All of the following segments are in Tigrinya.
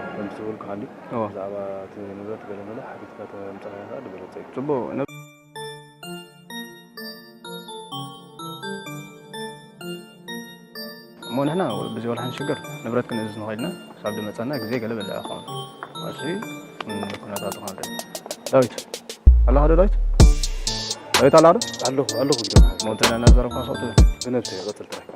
ከምቲ ዝበልኩ ሃልዩ፣ እዎ። ብዛዕባ እቲ ንብረት ገለ መለ ሓቲትካ ተምጽኣና ኢኻ ዝበለጸ እዩ። ጽቡቕ። እሞ ንሕና ብዘይ ወላ ሓንቲ ሽግር ንብረት ክንእዝዝ ንኽእል ኢና። ክሳብ ዝመጸና ግዜ ገለ በለ ክኸውን። እሺ፣ ኩነታቱ ክነርኢ። ዳዊት፣ ኣለኻ ዶ ዳዊት? ዳዊት ኣለኻ ዶ? ኣለኹ፣ ኣለኹ ግደም። እሞ እንተ ደኣ እናዘረብካ ስቕ ትብል። ብነብሰይ ይቐጽል ጥራይ።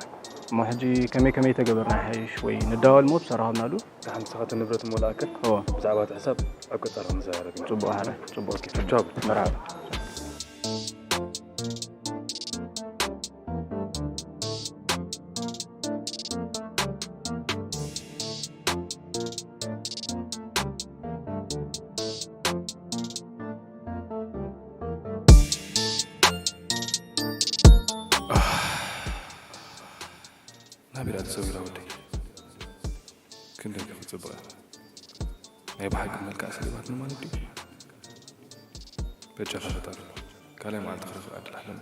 እሞ ሕጂ ከመይ ከመይ ተገበርና ይሓይሽ ወይ ንዳወል እሞ ተራኸብናሉ? ደሓን ንስኻ እቲ ንብረት እሞ ለኣከ። እዎ። ብዛዕባ እቲ ሕሳብ ኣብ ቀጻሊ ክንዘራረብ ኢና። ጽቡቕ ሓራይ፣ ጽቡቕ። ኦኬ፣ ቻው። መርሓባ። ናቢላ ተሰዊራ ወደይ። ክንደይ ክጽብቕ እያ። ናይ ብሓቂ መልክዓ ሰሊባትና ማለት ድዩ? በጃኻ ፈጣሪ፣ ካልኣይ መዓልቲ ክረኽብ ዕድል ኣለኒ።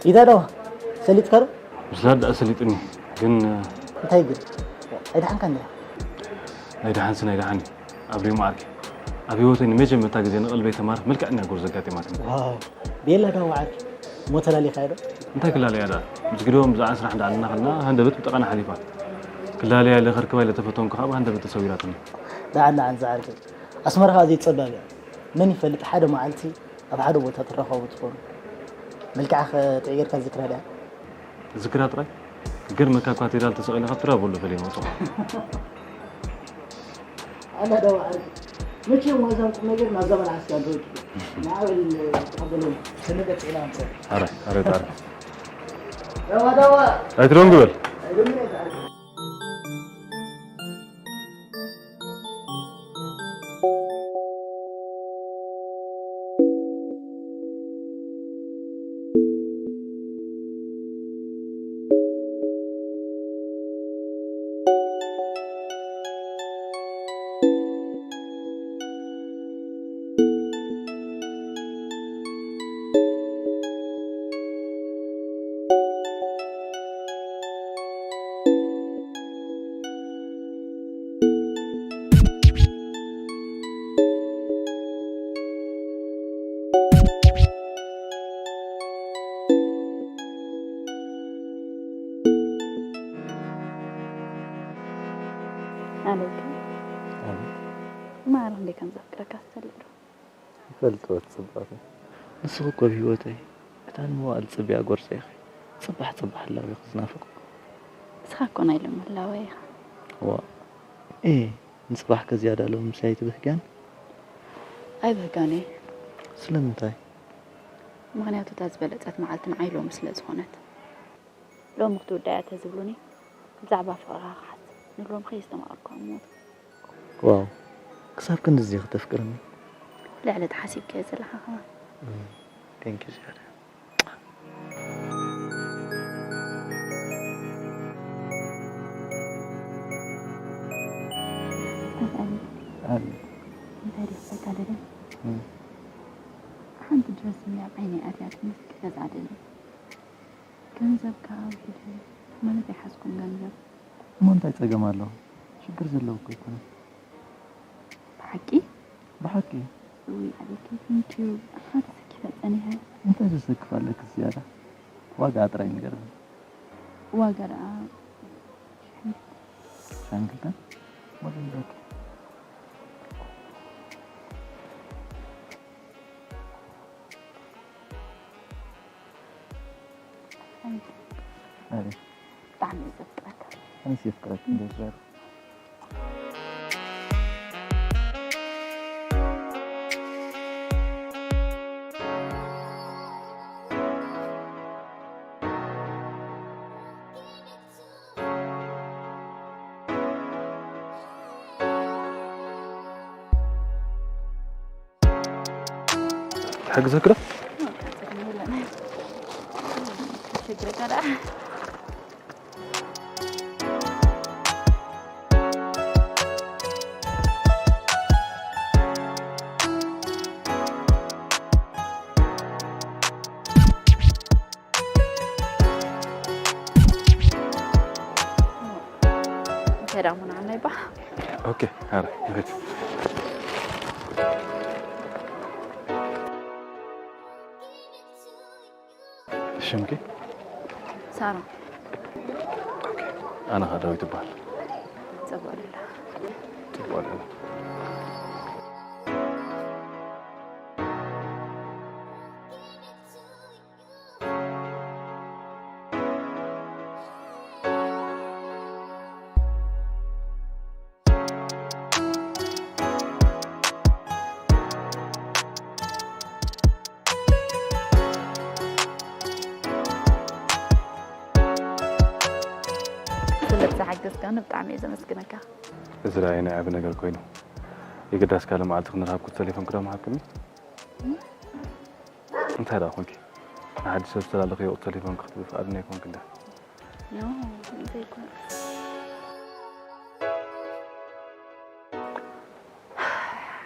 ኢታ ዶ ሰሊጥካ ዶ? ብዝያዳ ኣሰሊጡኒ ግን እንታይ ግን ኣይደሓንካን ዲኻ? ናይ ደሓንሲ ናይ ደሓን እዩ ኣብሪሙ ዓርኪ ኣብ ህይወተይ ንመጀመርታ ግዜ ንቐልበይ ተማርኽ መልክዐኛ ጎርዞ ኣጋጢማትኒ። ዋው ቤላ ዳዋ ዓርኪ እሞ ተላሊኻዮ ዶ? እንታይ ክላለያ ደኣ ምስ ግደቦም ብዛዕባ ስራሕ እንዳኣለና ከለና ሃንደበት ብጠቐና ሓሊፋ ክላለያ ኢለ ከርክባ ኢለ ተፈተንኩ ከዓ ብሃንደበት ተሰዊራትኒ። ደዓን ደዓን ዝዓርከይ ኣስመራ ከዓ ዘይጸባብ እያ መን ይፈልጥ ሓደ መዓልቲ ኣብ ሓደ ቦታ ትራኸቡ ትኾኑ። መልክዓ ከ ጥዕይ ጌርካ ዝክራ ድያ? ዝክራ ጥራይ? ክገርመካ እኳ ቴዳል ተሰቒለ ካብ ትራ በሎ ፈለየ መጽኹ። ኣላ ደዋ ዓርኪ መቸም ዋዛን ቁም ነገር ናብዛ መልዓስካ ኣለወኪ። ንዓ በል ተቐበለኒ። ሰነገት ዒላ ኣምፀ። ኣረ ኣረ ጣር። ደዋ ደዋ። ኣይትደንጉ በል። ኣለይከ ማዕረ ክንደይ ከም ዘፍቅረካ ትፈልጥ ዶ? ይፈልጥ ወት ጽባተ ንስኺ እኮ ኣብ ህይወተይ እታ ንመዋእል ጽብያ ጎርዘ ኢኺ። ጽባሕ ጽባሕ ህላወ ኢኺ ዝናፍቕ። ንስኻ እኮ ናይ ሎሚ ህላወ ኢኻ። ዋ ኤ ንጽባሕ ከ ዝያዳ ሎሚ ምሳይ ትብህግያን? ኣይብህጋን እየ። ስለምንታይ? ምኽንያቱ እታ ዝበለጸት መዓልቲ ንዓይ ሎሚ ስለ ዝኾነት። ሎሚ ክትውዳእያ ተዝብሉኒ ብዛዕባ ፍቕርኻ ክሓስብ ንሎሚ ከየስተማቐርኩ ኣብ ሞት። ዋው፣ ክሳብ ክንድዚ ከተፍቅርኒ? ልዕሊ እቲ ሓሲብካዮ ዘለኻ ከማን። Thank you ዝያዳ። ኣፍኣሊ ኣቤት። እንታይ ደስታ ደለ እም። ሓንቲ ድረስ ኣብ ዓይነይ ኣትያትኒ ክገዝኣ ደለ። ገንዘብካ ውሒደ ማለት ኣይሓዝኩን ገንዘብ። እሞ እንታይ ጸገም ኣለዎ? ሽግር ዘለዎ እኮ ኣይኮነን። ብሓቂ? ብሓቂ? ውይ ኣቤት፣ thank you። ሓንቲ ሰኪፈ ጸኒሐ። እንታይ ዘሰክፍ ኣለኪ ዝያዳ? ዋጋ ጥራይ ንገርኒ። ዋጋ ደኣ ሻንክልተን? ሞደል ዛኪ። ኣቤት። ብጣዕሚ እዩ ዘፍቅረካ። ኣነስ የፍቅረክ እንደ ዝያዳ። ትሕግዘኪ ዶ? ችግር ቀዳ ሰላም ናዓና ይባ ኦኬ፣ ኣረ ይኸድ። ሽምኪ? ሳራ። ኣነ ኸ ዳዊት ይበሃል። ጽቡቕ ሌላ። ጽቡቕ ሌላ። ስለ ዝሓገዝካኒ ብጣዕሚ እየ ዘመስግነካ። እዚ ደኣ ናይ ዓቢ ነገር ኮይኑ የግዳስ ካልእ መዓልቲ ክንራኸብ ክትደልዪ ኮንኪ ዶ ምሃብክኒ? እንታይ ደኣ ኮንኪ ንሓድሽ ሰብ ዝተላለኽዮ ቁጽሪ ቴሌፎን ክትህቢ ፍቓደኛ ኣይኮንክን ድያ? ኖ ዘይኮነ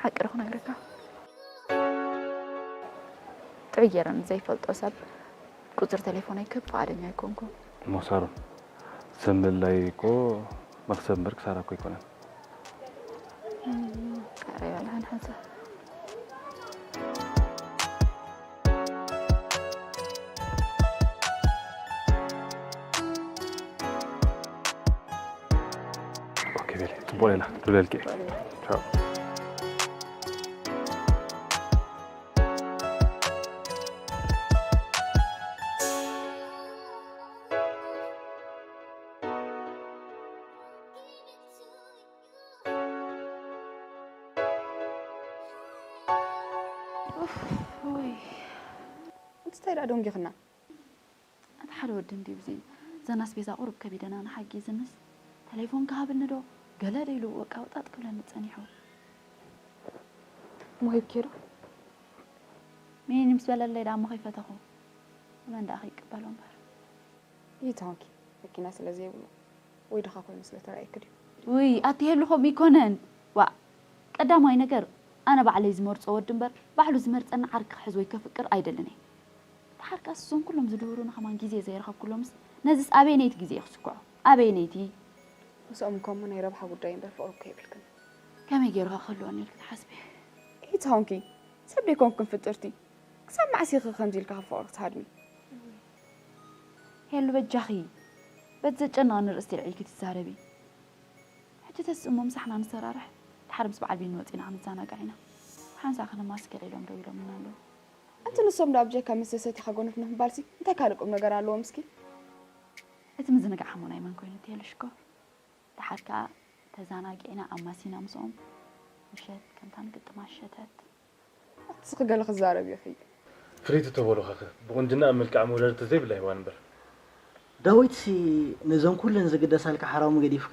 ሓቂ ዶ ክነግረካ ጥዑይ ገይረ ንዘይፈልጦ ሰብ ቁጽሪ ቴሌፎነይ ክህብ ፍቓደኛ ኣይኮንኩን። እሞ ሳሮን ሰብ ምልላይ እኮ መኽሰብ እምበር ክሳራ እኮ ኣይኮነን። ቃረ ይበልሃን ሓንሳ ኦኬ ቤለ ጽቡቕ ሌላ ትብለልኪ። ቻው። እንታይ ደኣ ደንጊኽና? እቲ ሓደ ወዲ እንድዩ ብዚ ዘን ኣስቤዛ ቁሩብ ከቢደና ንሓጊዝንስ ተሌፎን ክሃብኒ ዶ ገለ ዶ ኢሉ በቃ ወጣጥ ክብለኒ ጸኒሑ። እሞ ሂብኪዮ ዶ? ሚኒ ምስ በለለይ ደኣ እሞ ከይፈተኹ መን ደኣ ከይቅበሎ እምበር። ይታወኪ መኪና ስለ ዘይብሉ ወይ ድኻ ኮይኑ ስለ ተራእየኪ ድዩ? ውይ ኣትሄሉ ከምኡ ይኮነን። ዋእ ቀዳማይ ነገር ኣነ ባዕለይ ዝመርጾ ወዲ እምበር ባዕሉ ዝመርጸኒ ዓርኪ ክሕዝ ወይ ከፍቅር ኣይደልን እየ። ደሓር ከኣስ እዞም ኩሎም ዝድህሩኒ ከማን ግዜ ዘይረኸብኩሎምስ ነዝስ ኣበየነይቲ ግዜ እየ ክስክዖ? ኣበየነይቲ? ምስኦም እኮ እሞ ናይ ረብሓ ጉዳይ እምበር ፍቕሪ እኮ የብልክን። ከመይ ገይሩ ከ ክህልወኒ ኢልኪ ትሓስቢ? ኢታውንኪ ሰብ ደይኮንክን ፍጥርቲ ክሳብ መዓስ ኢኺ ከምዚ ኢልካ ካብ ፍቕሪ ክትሃድሚ? ሄሉ በጃኺ በቲ ዘጨንቐኒ ርእስቲ ኣልዒልኪ ትዛረቢ። ሕጂ ተስእሞ ምሳሕና ንሰራርሕ ደሓር ምስ በዓል ቢኒ ወፂና ክንዘናጋዕ ኢና። ሓንሳእ ከነማሲ ገለ ኢሎም ደው ኢሎምና ኣለዉ። ኣንቲ ንሶም ደኣ ብጀካ መስተ ሰቲኻ ጎነፍ ምባልሲ እንታይ ካልእ ቁም ነገር ኣለዎም እስኪ? እቲ ምዝንጋዕ ሓሞና ይመን ኮይኑ ትየልሽኮ። ደሓር ከኣ ተዛናጊዕና ኣማሲና ምስኦም ምሸት ከምታ ንግጥማ ሸተት። ኣቲ እስኺ ገለ ክዛረብ ኢኺ። ፍርይቲ ተበሉኻኸ ብቑንጅና ኣብ መልክዓ መውዳድርቲ ዘይብላ ሄዋን እምበር። ዳዊትሲ ነዞም ኩለን ዝግደሳልካ ሓራሙ ገዲፍካ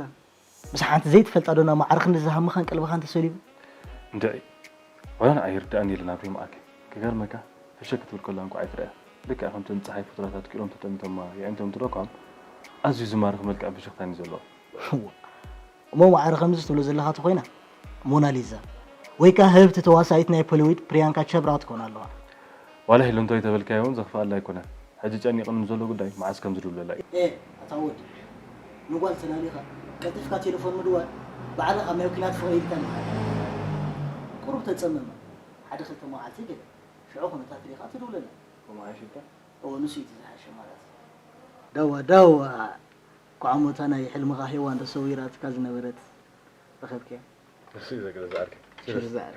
ምስ ሓንቲ ዘይትፈልጣ ዶ ናብ ማዕረ ክንዲ ዝሃመኻን ቀልብኻን ተሰሊቡ? እንድዒ ዋላ ንዓይ ይርድኣኒ ኢለ ናብ ሪም ኣትየ። ክገርመካ ፍሸክ ክትብል ከላ እንኳዕ ኣይትረኣያ። ልክዕ ከምቶም ጸሓይ ፍጡራት ኣጥቂሮም ተጠሚቶማ የዒንቶም ትረኳም ኣዝዩ ዝማርኽ መልክዕ ፍሽኽታን እዩ ዘለዋ። እሞ ማዕረ ከምዚ ትብሎ ዘለኻ ተኾይና ሞናሊዛ ወይ ከኣ ህብቲ ተዋሳኢት ናይ ፖሊዊድ ፕሪያንካ ቸብራ ትኮን ኣለዋ። ዋላ ሄሉ እንተይተበልካዮ እውን ዘኽፍኣላ ኣይኮነን። ሕጂ ጨኒቕኒ ዘሎ ጉዳይ መዓስ ከም ዝድውለላ እዩ። ኤ ኣታ ወዲ ንጓል ተላሊኻ ቀልጢፍካ ቴሌፎን ምድዋል ባዕልኻ ኣብ ናይ ኩናት ፍቕሪ ኢልካ ምኻድ። ቁሩብ ተጸመመ ሓደ ክልተ መዓልቲ ገለ ሽዑ ኩነታት ሪኻ ትድውለላ። ከምኡ ኣይሽብካ? እወ ንሱ እዩ እቲ ዝሓሸ ማለት። ዳዋ ዳዋ ኳዕሞታ ናይ ሕልምኻ ሄዋን ተሰዊራትካ ዝነበረት ረኸብክያ። ንሱ እዩ ዘግረ ዝዓርከ። ሽር ዝዓር።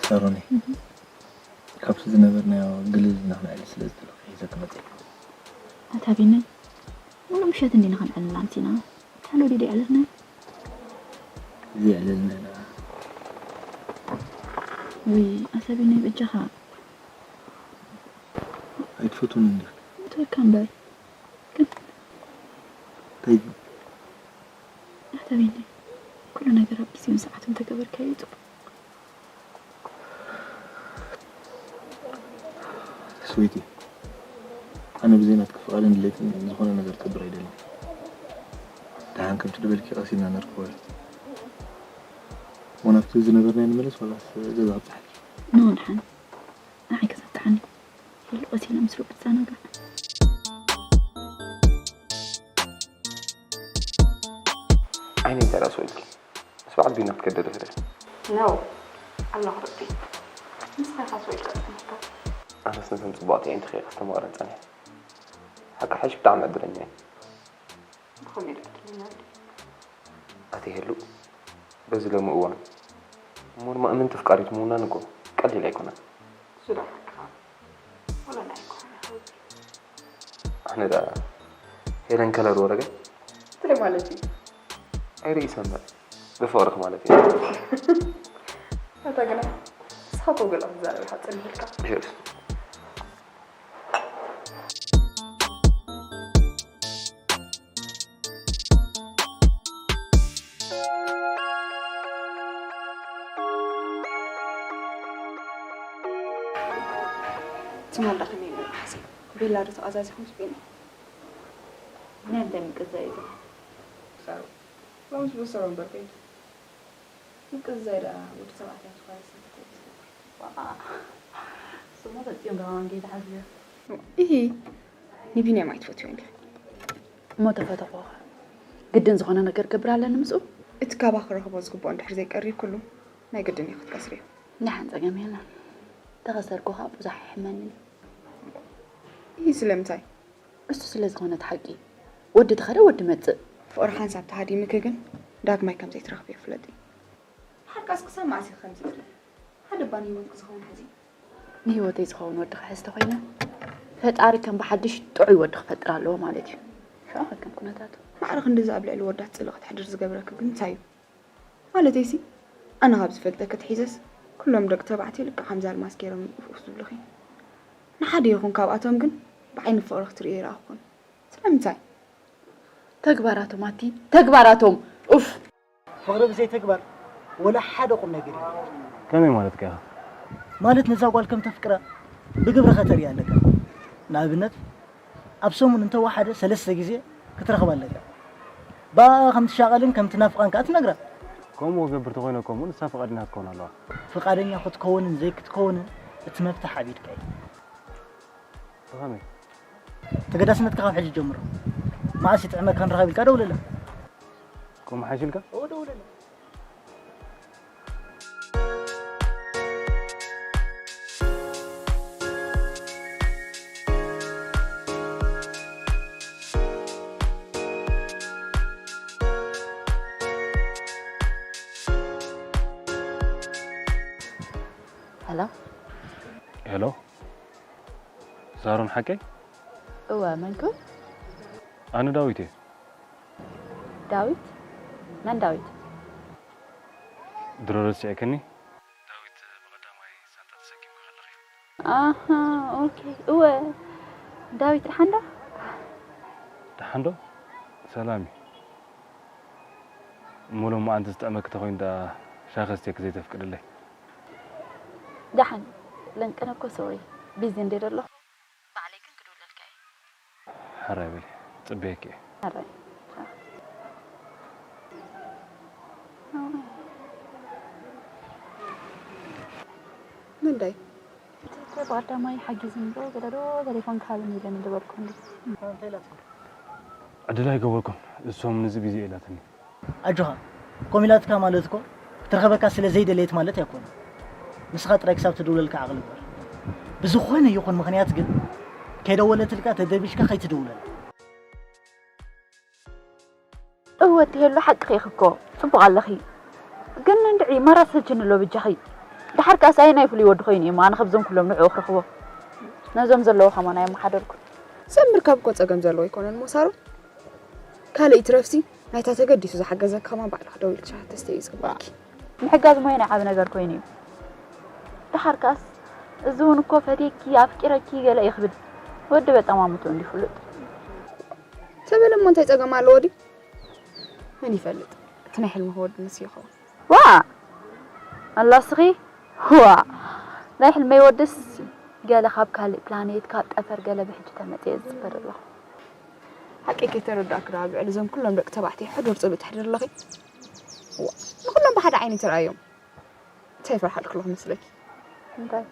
ሳሮኒ ካብቲ ዝነበርናዮ ግልል ኢልና ክነዕልል ስለ ዝደለኹ ሒዘ ክመጽእ። ኣታ ቢነይ ሙሉእ ምሸት እንዲና ክንዕልል ኣምሲና። ታሎ ዲዲ ዕልልና። ዘየዕለልና ኢና። ውይ ኣታ ቢነይ በጃኻ። ኣይትፈትውኒ እንዲኻ። ምትወካ እምበር። ግን እንታይ ኣታ ቢነይ ኩሉ ነገር ኣብ ግዜኡን ሰዓቱን ተገበርካዮ ጽቡቕ። ስዊቲ ኣነ ብዘይ ናትኪ ፍቓድን ድሌትን ዝኾነ ነገር ክገብር ኣይደልን። ደሓን ከምቲ ድበልኪ ቀስ ኢልና ነርክቦ እዩ። እሞ ናብቲ ዝነበርናዮ ንመለስ ዋላስ ገዛ ክብጽሓልኪ? ንወንሓን ንዓይ ከሰክሓኒ ኢሉ ቀስ ኢለ ምስሉ ክትዘናጋዕ። ዓይነይ እንታይ ደኣ ስኢልኪ? ምስ በዓል ቢና ክትከዲ ዶ ትኽእሊ? ነው ኣለኹ ርቢ። ንስኻ ኢኻ ስኢልካ ትምህርታ። ኣነስ ነተን ጽቡቓት ኣዒንትኺ እየ ከስተማቕረን ጸኒሐ። ሓቂ ሓይሽ ብጣዕሚ ዕድለኛ እየ። ብኸመይ ደኣ ዕድለኛ ኢለ? ኣቲ ሄሉ በዚ ሎሚ እዋን እሞ ድማ እምንቲ ኣፍቃሪት ምውናን እኮ ቀሊል ኣይኮነን። እሱ ዶ ሓቅኻ? ወላ ንዓይ እኮ ሓሜኻ ውዲ። ኣነ ደኣ ሄለን ከለር ወረገ እንታይ ማለት እዩ? ኣይርእሰን በል ብፍቕርኺ ማለት እዩ። ኣታ ግና ንስኻ እኮ ገለ ክትዛረብ ኢኻ ጸኒሕልካ። ሄሉስ ትማል ዳ ከመይ ነይሩ ሓሰይ? ቤላ ዶ ተቐዛዚኹም ስቤኒ? ናይ እንታይ ምቅዛይ እዩ? ሳሩ ሎምስ ብሰሩ እምበር ከይዱ ምቅዛይ ደኣ ወዲ ተባዕታይ ዝኾነ ሰብ ተኮይኑ ዝገብር። ዋእ፣ ስሞ ፈጺሙ ከማን ከይተሓዝዮ። ኢሂ ንቢንያም ኣይትፈትዮ እንዲኺ። እሞ ተፈተኹኸ ግድን ዝኾነ ነገር ክገብር ኣለኒ ምስኡ? እቲ ካባኺ ክረኽቦ ዝግብኦ እንድሕር ዘይቀርዩ ኩሉ ናይ ግድን እዩ ክትከስርዮ። ደሓን ጸገም የለን። ተኸሰርኩ ኸኣ ብዙሕ ኣይሕመንን እዩ። ኢሂ ስለምንታይ? እሱ ስለ ዝኾነ እቲ ሓቂ። ወዲ ተኸደ ወዲ መጽእ። ፍቕሪ ሓንሳብ ተሃዲምኪ ግን ዳግማይ ከም ዘይትረኽብዮ ፍለጢ። ሓቂ ቃስ ክሳብ መዓስ ኢኺ ከምዚ ትርኢ? ሓደ እባ ንህይወትኪ ዝኸውን ሕዚ። ንህይወተይ ዝኸውን ወዲ ክሕዝ ተኾይነ፣ ፈጣሪ ከም ብሓድሽ ጥዑይ ወዲ ክፈጥር ኣለዎ ማለት እዩ። ሽዑ ከከም ኩነታቱ። ማዕረ ክንድዚ ኣብ ልዕሊ ወዳት ጽልኢ ክትሕድር ዝገብረኪ ግን እንታይ እዩ? ማለተይሲ፣ ኣነ ካብ ዝፈልጠኪ ኣትሒዘስ፣ ኩሎም ደቂ ተባዕትዮ ልክዕ ከምዚ ኣልማዝ ገይሮም እዮም ኡፍ ኡፍ ዝብሉኺ። ንሓደ ይኹን ካብኣቶም ግን ብዓይኒ ፍቕሪ ክትርእዮ ኣይረኣኹን። ስለምንታይ? ተግባራቶም ኣቲ፣ ተግባራቶም! ኡፍ! ፍቕሪ ብዘይ ተግባር ወላ ሓደ ቁም ነገር የለን። ከመይ ማለትካ ኢኻ? ማለት ነዛ ጓል ከም ተፍቅራ ብግብሪ ከተርእያ ኣለካ። ንኣብነት ኣብ ሰሙን እንተወሓደ ሰለስተ ግዜ ክትረኽባ ኣለካ። ብኣኣ ከም ትሻቐልን ከም ትናፍቓን ከኣ ትነግራ። ከምኡ ክገብር ተኾይነ ከምኡ ንሳ ፍቓደኛ ክትከውን ኣለዋ። ፍቓደኛ ክትከውንን ዘይክትከውንን እቲ መፍትሕ ኣብ ኢድካ እዩ። ብኸመይ? ተገዳስነትካ ካብ ሕጂ ጀምሮ። መዓስ ይጥዕመካ ንራኸብ ኢልካ ደውለላ። ከምኡ ሓይሽ ኢልካ? እወ ደውለላ። ሄሎ። ሄሎ። ሳሮን ሓቀይ? እወ፣ መን ኮን? ኣነ ዳዊት እየ። ዳዊት? መን ዳዊት? ድሮ ረሲዕክኒ? ዳዊት ብቐዳማይ ሳንጣ ተሰኪምኪ ከለኺ። ኣሃ፣ ኦኬ። እወ፣ ዳዊት ደሓን ዶ? ደሓን ዶ? ሰላም እዩ። እሞ ሎሚ ኣንቲ ዝጥዕመኪ ተኾይኑ ደኣ ሻሂ ከስትየኪ ዘይተፍቅድለይ? ደሓን፣ ለንቅነ እኮ ሶሪ፣ ቢዚ እንድየ ዘለኹ። ባዕለይ ግን ክድውለልካ እየ። ሕራይ በሊ፣ ጽበየኪ እየ። ሕራይ። ምንዳይ? እቲ እኮ ብቐዳማይ ሓጊዝኒ ዶ ገለ ዶ ቴሌፎን ክሃብኒ ኢለኒ ዝበልኩ እንዲ። እንታይ ኢላትካ? ዕድል ኣይገበርኩን፣ እሶም ንዚ ቢዚ ኢላትኒ። ኣጆኻ፣ ከምኡ ኢላትካ ማለት እኮ ክትረኸበካ ስለ ዘይደለየት ማለት ኣይኮነን። ንስኻ ጥራይ ክሳብ ትድውለልካ ዓቕሊ ግበር። ብዝኾነ ይኹን ምኽንያት ግን ከይደወለትልካ ተደቢሽካ ከይትድውለላ። እወ፣ እቲ ሄሉ ሓቅኺ ኢኺ እኮ፣ ጽቡቕ ኣለኺ። ግን እንድዒ ማራ ሰልችኒ ኣሎ ብጃኺ። ደሓር ከኣስ ኣየናይ ፍሉይ ወዲ ኮይኑ እዩ እሞ ኣነ ካብዞም ኩሎም ንዕኡ ክረኽቦ? ነዞም ዘለዉ ከማን ኣየመሓደርኩን። ሰብ ምርካብ እኮ ጸገም ዘለዎ ኣይኮነን እሞ ሳሮን። ካልእ ይትረፍሲ፣ ናይታ ተገዲሱ ዝሓገዘኪ ከማን ባዕልኺ ደው ኢልኪ ሻሂ ተስተዪ እዩ ጸባኺ። ምሕጋዝ ሞየናይ ዓቢ ነገር ኮይኑ እዩ። ደሓር ከኣስ፣ እዚ እውን እኮ ፈትየኪ፣ ኣፍቂረኪ ገለ እዩ ክብል። ወዲ በጠማምትኡ እንድዩ ፍሉጥ። ተበለ እሞ እንታይ ጸገም ኣለዎ ድዩ? መን ይፈልጥ? እቲ ናይ ሕልምኺ ወዲ ንሱ ይኸውን። ዋእ! ኣላ እስኺ? ዋእ! ናይ ሕልመይ ወድስ ገለ ካብ ካልእ ፕላኔት፣ ካብ ጠፈር ገለ ብሕጂ ተመጽየ ዝጽበ ዘለኹ። ሓቂ ከይተረዳእኪ ደኣ ኣብ ልዕሊ እዞም ኩሎም ደቂ ተባዕትዮ ሕዱር ጽልኢ ተሕድሪ ኣለኺ? ዋእ! ንኹሎም ብሓደ ዓይኒ ትረኣዮም። እንታይ ይፈርሓልኪ ኣለኹ መስለኪ? እንታይ?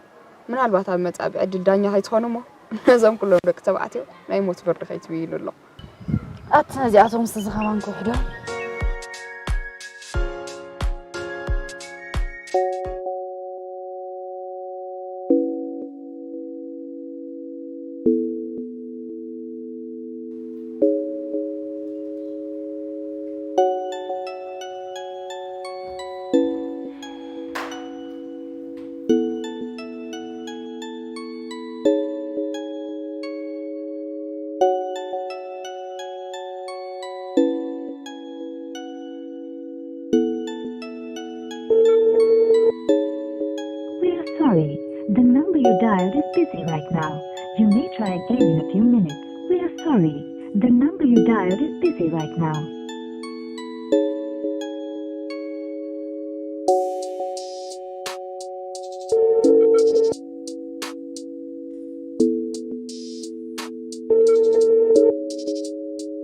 ምናልባት ኣብ መጻኢ ብዕድል ዳኛ ከይትኾኑ እሞ ነዞም ኩሎም ደቂ ተባዕትዮ ናይ ሞት ፍርዲ ከይትብይኑ ኣሎ። ኣቲ ነዚኣቶም ምስዚ ከማን ክውሕዶ። We are sorry. The number you dialed is busy right now. You may try again in a few minutes. We are sorry. The number you dialed is busy right now.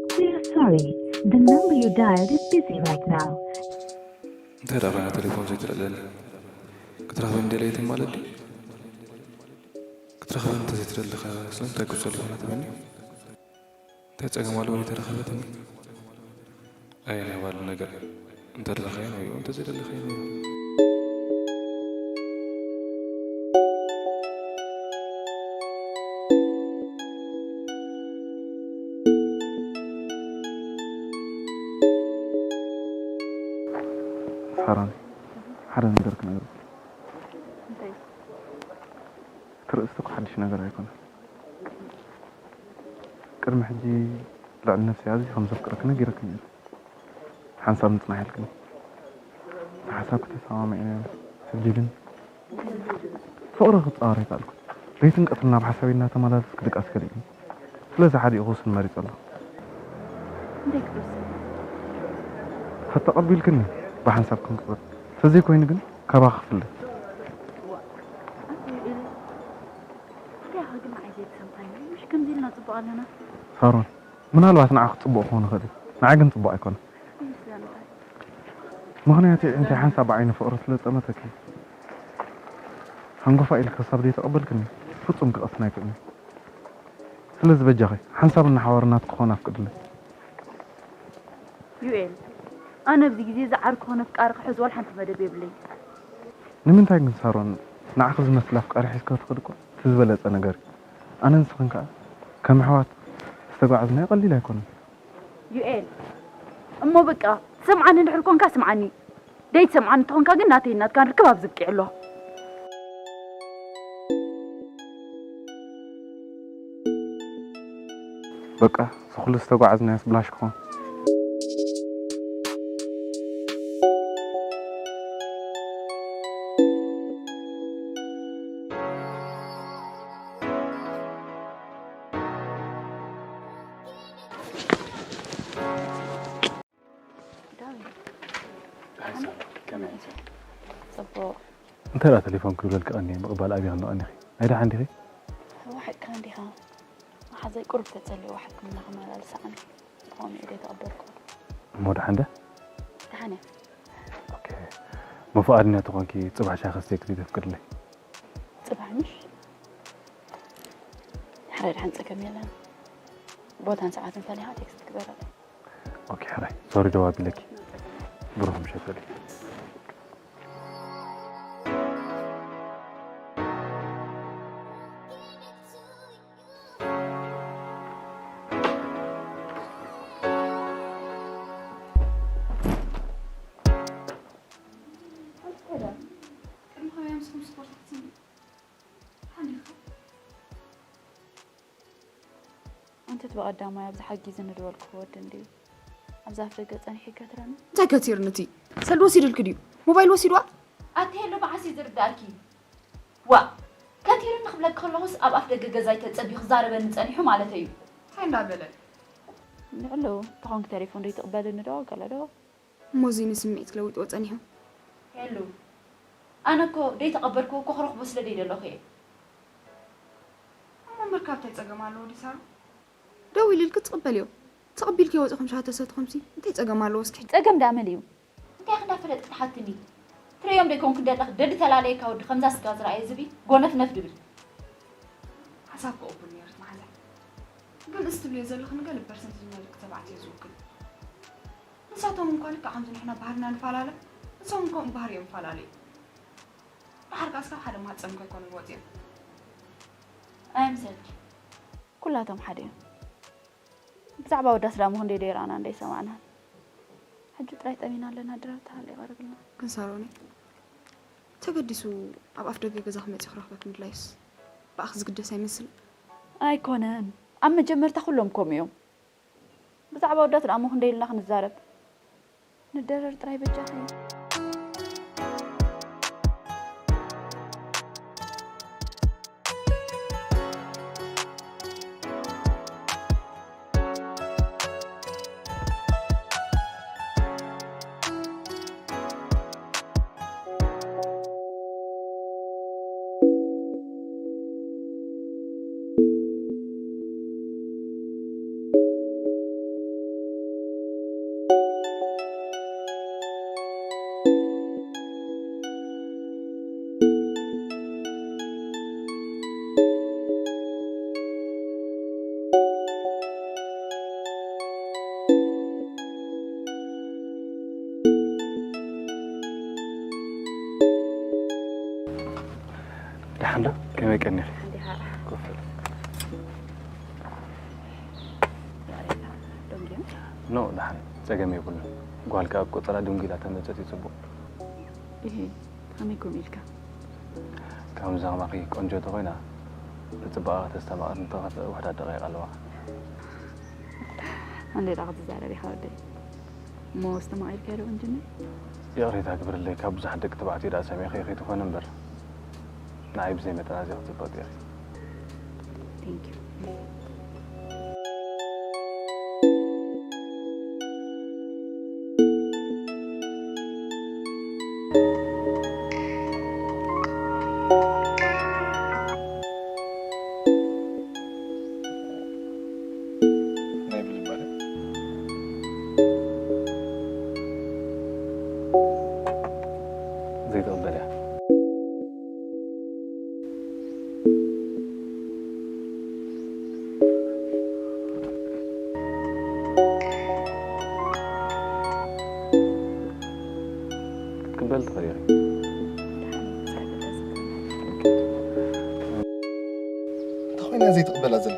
We are sorry. The number you dialed is busy right now. እንታይ ደኣ ኮይና ቴሌፎን ዘይትደልየኒ? ክትረኽበኒ ደለየት ማለት ድዩ? ክትረኽበኒ እንተዘይትደሊ ኸ ስለምንታይ ክትጸልፎ ትብለኒ? እንታይ ጸገም ኣለዎ ዘይተረኸበትኒ? ኣየናይ ባሉ ነገር? እንተደለኻዮ ንበይዎ፣ እንተዘይደለኻዮ ንበይዎ። ሳሮን፣ ሓደ ነገር ክነግርኪ። እንታይ? እቲ ርእስቲ እኮ ሓድሽ ነገር ኣይኮነን። ቅድሚ ሕጂ ልዕሊ ነፍሲ ኣዝየ ከም ዘፍቅረኪ ነጊረኪ ነይረ። ሓንሳብ ምጽናሕ ኢልክኒ። ብሓሳብኪ ተሰማሚዐ። ሕጂ ግን ፍቕሪ ክጻወር ኣይከኣልኩን። ለይትን ቀትርን ናብ ሓሳበይ እናተመላለስኪ ድቃስ ከሊእክኒ። ስለዚ ሓዲኡ ክውስን መሪጸ ኣለኹ። እንታይ ክትውስን? ተተቐቢልክኒ ብሓንሳብ ክንቅጽል። ተዘይኮይኑ ግን ካባኺ ክፍለ። ኣቲ ዩኤል፣ እንታይ ኢኻ ግን ንዓይ ዘይትሰምዓኒ? ምሽ ከምዚ ኢልና ጽቡቕ ኣለና? ሳሮን፣ ምናልባት ንዓኺ ጽቡቕ ክኸውን ይኽእል እዩ። ንዓይ ግን ጽቡቕ ኣይኮነን። ይመስለኒ። ምኽንያቱ እንታይ ሓንሳብ ብዓይኒ ፍቕሪ ስለ ዝጠመተኪ፣ ሃንጎፋ ኢልኪ ክሳብ ዘይተቐበልክኒ ፍጹም ክቐስን ኣይክእልን። ስለዚ በጃኺ ሓንሳብ እናሓባር ናትኪ ክኾን ኣፍቅድለይ። ዩኤል፣ ኣነ ኣብዚ ግዜ እዚ ዓርኪ ኾነ ኣፍቃሪ ክሕዝ ዋላ ሓንቲ መደብ የብለይን። ንምንታይ ግን ሳሮን፣ ንዓኺ ዝመስል ኣፍቃሪ ሒዝኪ ክትኸዲ እኮ እቲ ዝበለጸ ነገር እዩ። ኣነን ንስኽን ከኣ ከም ኣሕዋት ዝተጓዕዝናዮ ቀሊል ኣይኮነን። ዩኤል፣ እሞ በቃ ትሰምዓኒ እንድሕር ኮንካ ስምዓኒ። ደይትሰምዓኒ እንተኾንካ ግን ናተይን ናትካን ርክብ ኣብዚ ኣብቂዑ ኣሎ። በቃ፣ እዚ ኩሉ ዝተጓዓዝናዮስ ብላሽ ክኾን? ዳዊት። ሓንሳብ፣ ከመይ ሓንሳብ? ጽቡቕ። እንታይ ደኣ ቴሌፎን ክብለልኪ ቀንየ፣ ምቕባል ኣብይ ክንዲ ቀኒኺ? ናይ ደሓን ዲኺ? እወ፣ ሓቅኻ እንዲኻ። መሓዛይ ቁሩብ ተጸሊእዋ ሕክምና ከመላልሳ ኣነ። ከምኡ ኢለ ተቐበልኩ። እሞ ደሓን ደ? ደሓን እየ። ኦኬ። እሞ ፍቓደኛ ተኾንኪ፣ ጽባሕ ሻሂ ከስተየኪ ዶ ተፍቅድለይ? ጽባሕ ምሽ? ሕራይ ደሓን ጸገም የለን። ቦታን ሰዓትን ፈሊኻ ቴክስት ግበረለይ። ኦኬ፣ ሕራይ። ሶሪ ደው ኣቢለኪ። ብሩኽ ምሸት በሊ። ኣንተ እቲ ብቐዳማይ ኣብዚ ሓጊዝኒ ዝበልኩ ወዲ እንድዩ። ኣብዚ ኣፍ ደገ ጸኒሑ ይከትረኒ። እንታይ ከቲርኒ እቲ ሰልዲ ወሲድልኪ ድዩ? ሞባይል ወሲድዋ? ኣቲ ሄሎ መዓስ እዩ ዝርዳእኪ? ዋእ፣ ከቲርኒ ክብለኪ ከለኹስ ኣብ ኣፍ ደገ ገዛይ ተጸቢዩ ክዛረበኒ ጸኒሑ ማለተይ እዩ። እንታይ እንዳበለ? ንዕሉ ተኾንኪ ተሌፎን ዶ ይትቕበልኒ ዶ ገለ ዶ? እሞ እዚ ንስምዒት ክለውጥዎ ጸኒሑ። ሄሉ፣ ኣነ እኮ ደይተቐበልክዎ እኮ ክረኽቦ ስለ ደይደለኹ እየ። እሞ ምርካብ እንታይ ጸገም ኣለዎ ድዩ ሳሩ? ደው ኢልልኪ ትቕበልዮ። ተቐቢልክዮ ወጺኹም ሻሂ ተሰትኹምሲ እንታይ ጸገም ኣለዎ እስኪ? ጸገም ደኣ መን እዩ? እንታይ ኢኺ እንዳፈለጥኪ ትሓትኒ? ትርእዮም ዶ ኣይኮንኩን ደለኺ ደዲ ተላለየካ ወዲ ከምዛ ስጋ ዝረኣየ ዝብኢ ጎነፍነፍ ድብል። ሓሳብ ክቕቡል ነይሩ እቲ መሓዛይ። ግን እዚ ትብልዮ ዘለኺ ንገለ ፐርሰንት ዝመልክ ተባዕትዮ ዝውክል። ንሳቶም እንኳ ልክዕ ከምዚ ንሕና ባህርና ንፈላለ፣ ንሶም እውን ከምኡ ባህርዮም ይፈላለዩ። ደሓር ከኣ እስካብ ሓደ ማህጸን ከይኮኑ ንወጽዮም። ኣይምሰልኪ። ኩላቶም ሓደ እዮም። ብዛዕባ ኣወዳት ደኣ እሞ ክንደይ ደይረኣናን ደይሰማዕናን። ሕጂ ጥራይ ጠሚና ኣለና፣ ድራር ተሃልዩ ይቐርብልና። ግን ሳሮነይ፣ ተገዲሱ ኣብ ኣፍ ደገ ገዛኺ መጺኡ ክረኽበኪ ምድላዩስ ብኣኺ ዝግደስ ኣይመስልን። ኣይኮነን። ኣብ መጀመርታ ኩሎም ከምኡ እዮም። ብዛዕባ ኣወዳት ደኣ እሞ ክንደይ ኢልና ክንዛረብ? ንደረር ጥራይ በጃኺ። ደሓን ዶ? ከመይ ቀኒኺ? ደሓን ዲኻ? ኮፍ በል። ዛሬ ደንጊ? ኖ፣ ደሓን፣ ጸገም የብሉን። ጓል ከኣ ቆጸራ ደንጊላ ተመጸት እዩ ጽቡቕ። እሂ፣ ከመይ ኮም ኢልካ? ከም ዛማኺ ቆንጆ ተኾይና ብፅባቐ ከተስተማቕር እንተኸፍእ ውሕዳት ደቂቕ ኣለዋ። እንዴት ክትዛረብ ኢኻ ወደይ? እሞ ኣስተማቒርካዮ ዶ እንጅኒ? ይቕሬታ ግብርለይ፣ ካብ ብዙሓት ደቂ ተባዕትዮ ደኣ ሰሚዕኺ ከይትኾኒ እምበር፣ ንዓይ ብዘይ መጠን ኣዝያ ክትፅብቕቲ ኢኺ። Thank you. ዘይትቕበል እያ። ክትቅበል ትኽእል ኢኺ። እንታይ ኮይና ዘይትቕበላ ዘላ?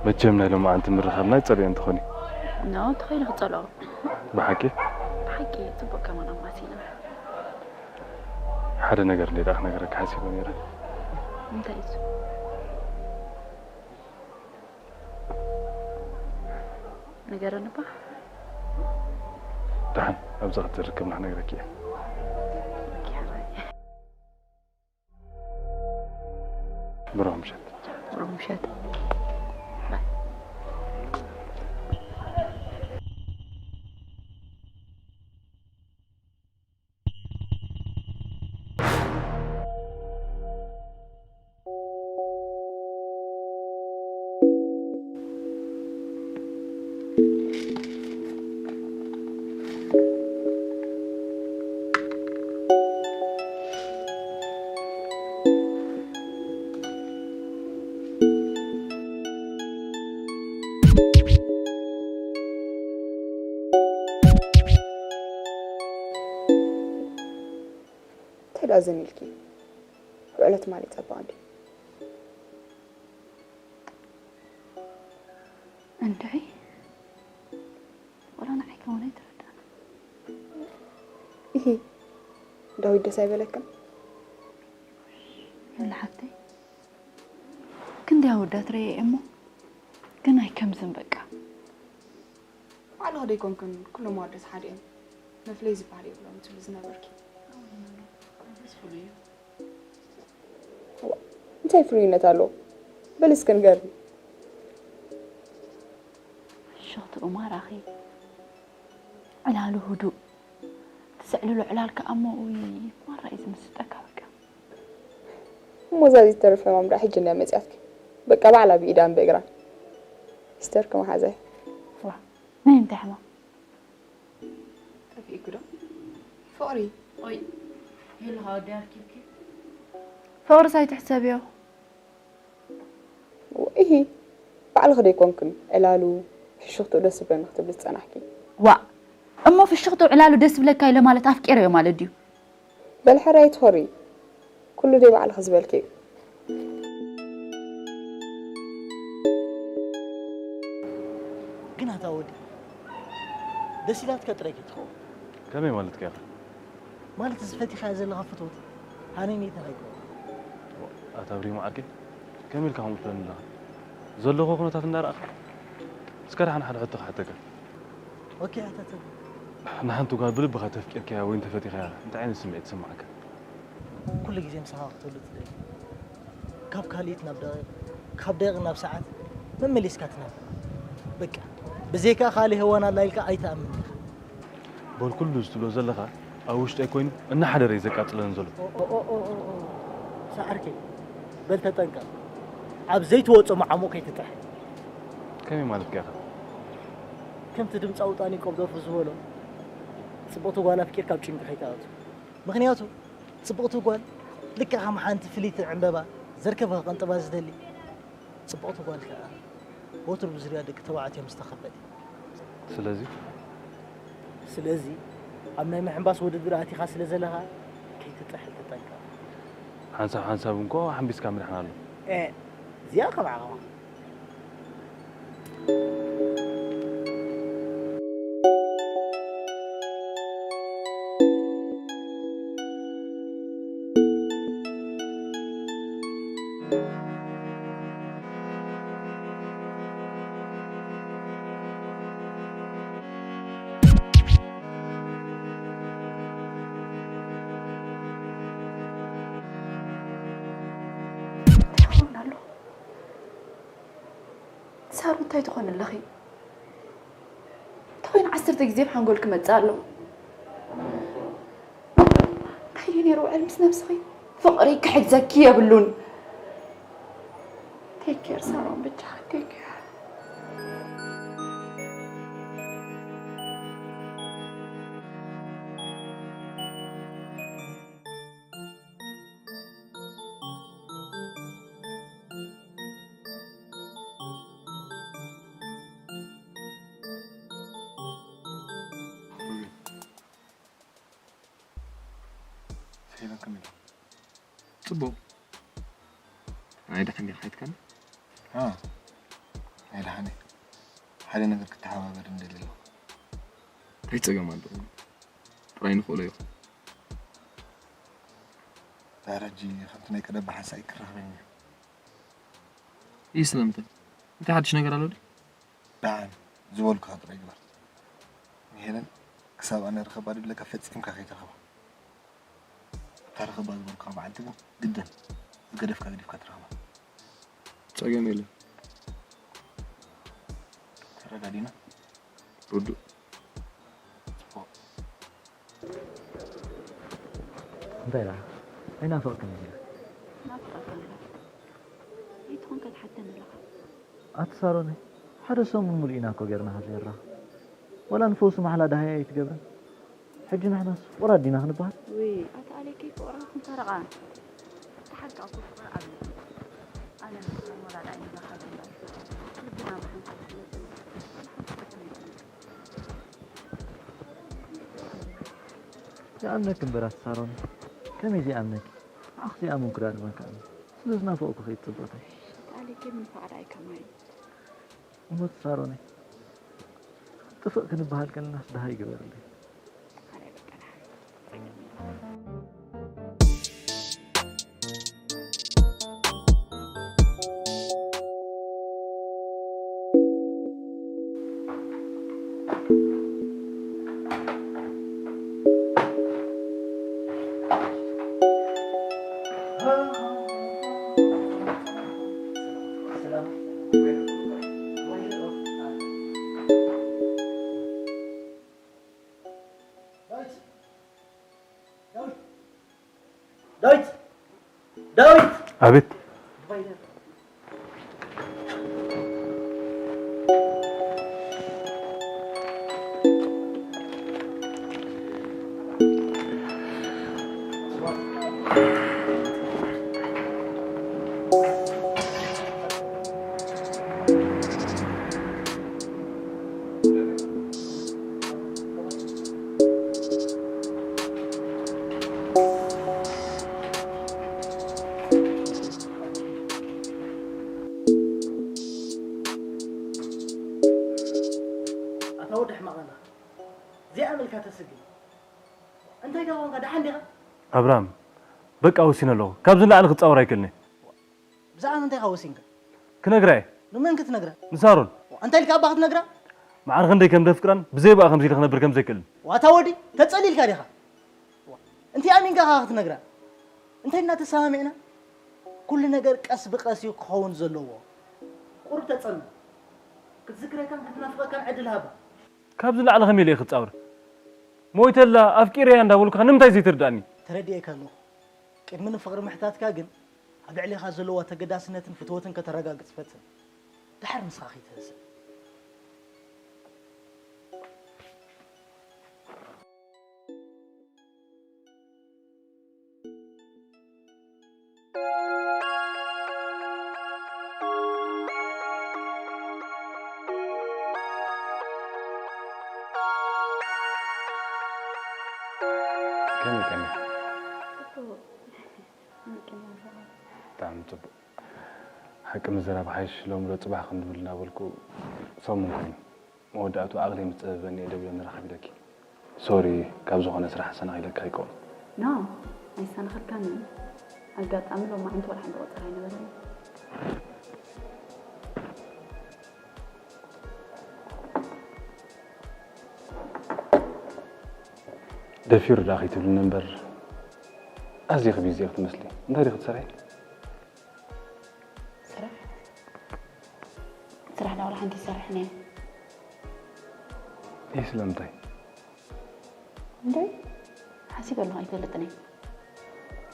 መቸም ናይ ሎማዓንቲ ምርኻብና ይጸልኦ እንተኾን እዩ። ኖ፣ ተኸይሉ ክጸልኦ። ብሓቂ? ብሓቂ ጽቡቕ ከማን ኣማሲና። ሓደ ነገር እንዴ ደኣ ክነግረካ ሓሲበ ነይረ። እንታይ እዩ? ንገረኒ እባ። ደሓን ኣብዚ ክትርከብና ክነግረኪ እየ። ብሩህ ምሸት። ብሩህ ምሸት። እንታይ ደኣ ዘን ኢልኪ? ውዕሎ ትማሊ ጸቡቕ እንድዩ። እንታይ? ዋላ ንዓይ ከማን ኣይተረዳእን። ኢሂ፣ ዳዊት ደስ ኣይበለክን? የለ ሓፍተይ፣ ክንደይ ኣወዳት ረየ እሞ ግን ኣይከምዝን በቃ። ባዕልኺ ዶ ኣይኮንክን ኩሎም ኣወዳት ሓደ እዮም፣ መፍለይ ዝበሃል የብሎም ትብሊ ዝነበርኪ? እንታይ ፍሉይነት ኣለዎ? በሊ እስኪ ንገርኒ። ፍሽኽትኡ ማራኺ፣ ዕላሉ ህዱእ፣ ትስዕልሉ ዕላል ከኣ እሞ፣ ውይ፣ ማራ እዩ ዝምስጠካ በቃ። እሞ እዛ ዘይትተርፍ ሕማም ደኣ ሕጂ እንድያ መጺኣትኪ። በቃ ባዕላ ብኢዳን ብእግራን። ሂስተርኪ መሓዛይ። ዋ፣ ናይ እንታይ ሕማም? ጠፊእኪ ዶ? ፍቕሪ። ኦይ፣ ሄሉ፣ ወዲ ኣርኪብኪ? ፍቕርስ ኣይትሕሰብዮ። ኢሂ፣ ባዕልኺ ዶ ኣይኮንክን ዕላሉ፣ ፍሽኽትኡ ደስ ዝብለኒ ክትብሊ ዝጸናሕኪ? ዋእ፣ እሞ ፍሽኽትኡ ዕላሉ ደስ ዝብለካ ኢለ ማለት ኣፍቂረዮ ማለት ድዩ? በሊ ሕራይ ኣይትኾሪ። ኩሉ ደይ ባዕልኺ ዝበልክዮ። ግን ኣታ ወዲ፣ ደስ ኢላትካ ጥራይ ከይትኸውን። ከመይ ማለትካ ኢኻ? ማለት እዚ ፈቲኻያ ዘለኻ ፍትወት ሃነይ ነይታ ከይትኸውን። ኣታ ብሪሞ ዓርከይ፣ ከመይ ኢልካ ከምኡ ትብለኒ ኣለኻ? ዘለኹ ኩነታት እንዳረኣኻ? እስከ ደሓን ሓደ ሕቶ ክሓተካ። ኦኬ፣ ኣታ ተብ- ንሓንቲ ጓል ብልብኻ ተፍቂርካያ ወይ እንተፈቲኻያ እንታይ ዓይነት ስምዒት ይስምዓካ? ኩሉ ግዜ ምሳኻ ክትህሉ ትደሊ። ካብ ካልኢት ናብ ደቂቕ፣ ካብ ደቂቕ ናብ ሰዓት መመሊስካ ትናፍቕ። በቃ፣ ብዘይካ ካልእ ህዋን ኣላ ኢልካ ኣይትኣምን ኢኻ። በል ኩሉ እዚ ትብሎ ዘለኻ ኣብ ውሽጠይ ኮይኑ እናሓደረ እዩ ዘቃጽለኒ ዘሎ። ኦ፣ ኦ፣ ኦ፣ ኦ፣ ኦ። ሰዓርከይ፣ በል ተጠንቀቕ። ኣብ ዘይትወጾ መዓሙቕ ከይትጥሕል። ከመይ ማለትካ ኢኻ? ከምቲ ድምፃዊ ጣኒ ቆብዶፍ ዝበሎ፣ ፅቡቕቲ ጓል ኣፍቂርካ ኣብ ጭንቂ ከይትኣቱ። ምኽንያቱ ፅቡቕቲ ጓል ልክዕ ከም ሓንቲ ፍልይቲ ዕምበባ ዘርከበ ከቐንጥባ ዝደሊ፣ ፅቡቕቲ ጓል ከዓ ወትሩ ብዙርያ ደቂ ተባዕትዮ ምስ ተኸበት። ስለዚ ስለዚ ኣብ ናይ ምሕንባስ ውድድር ኣቲኻ ስለ ዘለኻ ከይትጥሕል ተጠንቀቕ። ሓንሳብ ሓንሳብ እንኮ ሓንቢስካ ምድሓን ኣሎ። እ እዚኣ ከም ዓቕማ። እንታይ ይኸውን ኣሎ? ሳሩ እንታይ ትኾኒ ኣለኺ? እንተኾይኑ ዓሰርተ ግዜ ኣብ ሓንጎል ክመጽእ ኣለዎ። እንታይ ድዩ ነይሩ ውዕል ምስ ነብስኺ? ፍቕሪ ክሕግዘኪ የብሉን። ቴክ ኬር ሳሮን ብቻ ቴክ ኬር። ሄለን ከመይ ኢልካ? ጽቡቕ። ኣይ ደሓን ዲኻ? ኣይትካን? ኣዎ፣ ኣይ ደሓን እየ። ሓደ ነገር ክተሓባበር እንደሊ ኣለኹ። እንታይ ጸገም ኣለዎ? ጥራይ ንኽእሎ ይኹን። ድሕሪ ሕጂ ከምቲ ናይ ቀደም ብሓንሳእ ኣይክራኸበኒ እዩ። ይህ ስለምንታይ? እንታይ ሓድሽ ነገር ኣሎ ድዩ? ደሓን ዝበልኩኻ ጥራይ ግበር። ንሄለን ክሳብ ኣነ ርኸባ ድብለካ ፈጺምካ ከይትርኸባ። እታ ርኸባ ዝበልኩኻ መዓልቲ ግን ግድን ዝገደፍካ ገዲፍካ ትረኸባ። ጸገም የለን። ተረዳዲና? ርዱእ። ጽቡቕ። እንታይ ደኣ? ኣይናፈቕክን ኢኻ? ናፍቐካ ኣለኹ። ኣይትኾን ከትሓተኒ ኣለኻ። ኣቲ ሳሮነይ፣ ሓደ ሰሙን ሙሉእ ኢና እኮ ጌርና ካብ ዘይንራኸብ። ወላ ንፈውሲ ማሕላ ደሃይ ኣይትገብርን? ሕጂ ንሕናስ ፍቑራት ዲና ክንበሃል? ውይ ኣቲ ኣሌከይ ፍቕርኻ ክንታረቓ። እቲ ሓቂ እኮ ፍቕሪ ኣብ ልቢ። ኣነ ንስኻን ወላ ደኣ ኣይንራኸብ እምበር ልብና ብሓንሳብ ዝመጽእ ሓንቲ ጥቅም የለን። ይኣምነኪ እምበር ኣቲ ሳሮን፣ ከመይ ዘይኣምነኪ? ንዓኺ ዘይኣመንኩ ደኣ ንመን ክኣምን? ስለ ዝናፈቕኩኺ እዩ እቲ ጽብቕተይ። ኣቲ ኣሌከይ ምንፋቕ ደኣ እዩ ከማይ። እሞ ኣቲ ሳሮነይ፣ ጥፍእ ክንበሃል ከለናስ ደሃይ ግበርለይ። ዳዊት! ዳዊት! ዳዊት! ኣቤት። ኣታ ወዲ ሕማቕ ኣለኻ። ዘይኣመልካ ተስግን። እንታይ ደኣ ኮንካ? ደሓን ዲኻ? ኣብርሃም፣ በቃ ወሲነ ኣለኹ። ካብዚ ንላዕሊ ክጻወር ኣይክእልን እየ። ብዛዕባ ምንታይ ኢኻ ወሲንካ? ክነግራ እየ። ንመን ክትነግራ? ንሳሮን። እንታይ ኢልካ ኣባ ክትነግራ? ማዕረ ክንደይ ከም ዘፍቅራን ብዘይ ብኣ ከምዚ ኢለ ክነብር ከም ዘይክእልን። ዋታ ወዲ፣ ተጸሊልካ ዲኻ? እንታይ ኣሚንካ ኢኻ ክትነግራ? እንታይ እናተሰማሚዕና? ኩሉ ነገር ቀስ ብቐስ እዩ ክኸውን ዘለዎ። ቁሩብ ተጸንብ። ክትዝክረካን ክትናፍቐካን ዕድል ሃባ። ካብዚ ንላዕሊ ከመይ ኢለ እየ ክጻወር? ሞይተላ ኣፍቂረያ እንዳበልኩኻ ንምንታይ ዘይትርዳእኒ? ተረዲኤካ ኣለኹ። ቅድሚ ንፍቕሪ ምሕታትካ ግን ኣብ ልዕሌኻ ዘለዋ ተገዳስነትን ፍትወትን ከተረጋግጽ ፈትን። ደሓር ንስኻ ከይትህስብ። ከመይ ቀኒኻ? ብጣዕሚ ጽቡቕ። ሓቂ ምዝራብ ሓይሽ ሎሚ ዶ ጽባሕ ክንብል እናበልኩ ሰሙን ኮይኑ መወዳእቱ ዓቕለይ ምስ ጸበበኒ እየ ደዊለ ንራኸብ ኢለኪ። ሶሪ፣ ካብ ዝኾነ ስራሕ ኣሰናኺለካ ኣይኮን። ኖ፣ ኣይሰናኸልካን እዩ። ኣጋጣሚ ሎማዓንቲ ዋላ ሓንቲ ቆጸራ ኣይነበረን። ደፊሩ ደኣ ከይትብልኒ እምበር ኣዝኺ ቢዚ ኢኺ ትመስሊ። እንታይ ዲኺ ትሰርሒ? ስራሕ? ስራሕ ዳ ዋላ ሓንቲ ይሰርሕን እየ። ይህ ስለምንታይ? እንታይ? ሓሲበ ኣለኹ ኣይፈልጥን እየ።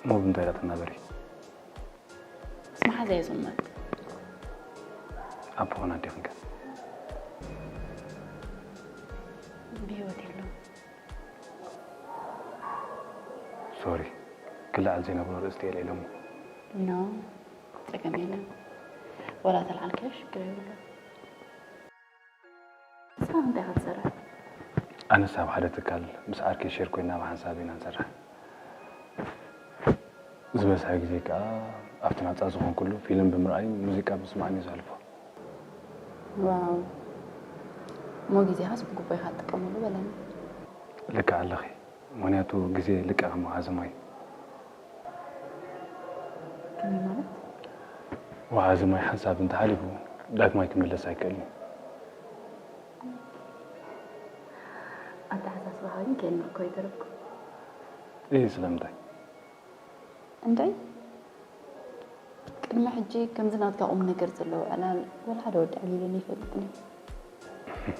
እሞ ብምንታይ ዳ ትናበሪ? ምስ መሓዛ እየ ዝቕመጥ። ኣቦኽን ኣዴኽን ከ? ብህይወት የለውን። ሶሪ፣ ክለዓል ዘይነብሮ ርእስቲ የልዒሎሞ። ኖ፣ ጸገም የለን። ወላ ተልዓልካዮ ሽግር የብሉን። ንስኻ እንታይ ኢኻ ትሰርሕ? ኣነስ ኣብ ሓደ ትካል ምስ ዓርከይ ሼር ኮይና ብሓንሳብ ኢና ንሰርሕ። ዝበዝሐ ግዜ ከኣ ኣብቲ ናጻ ዝኾንኩሉ ፊልም ብምርኣይን ሙዚቃ ብምስማዕን እየ ዘሕልፎ። ዋው፣ እሞ ግዜኻስ ብግቡእ ኢኻ ትጥቀመሉ በለኒ። ልክዕ ኣለኺ፣ ምኽንያቱ ግዜ ልክዕ ከም ወሓዚ ማይ። ከመይ ማለት? ወሓዚ ማይ ሓንሳብ እንተሓሊፉ ዳግማይ ክምለስ ኣይክእልን እዩ። ኣተሓሳስባኻ ግን ከየድነቕኩ ኣይተረፍኩን። እይ፣ ስለምንታይ? እንታይ? ቅድሚ ሕጂ ከምዚ ናትካ ቁም ነገር ዘለዎ ዕላል ወላ ሓደ ወዲ ዕሊሉኒ ኣይፈልጥን እዩ።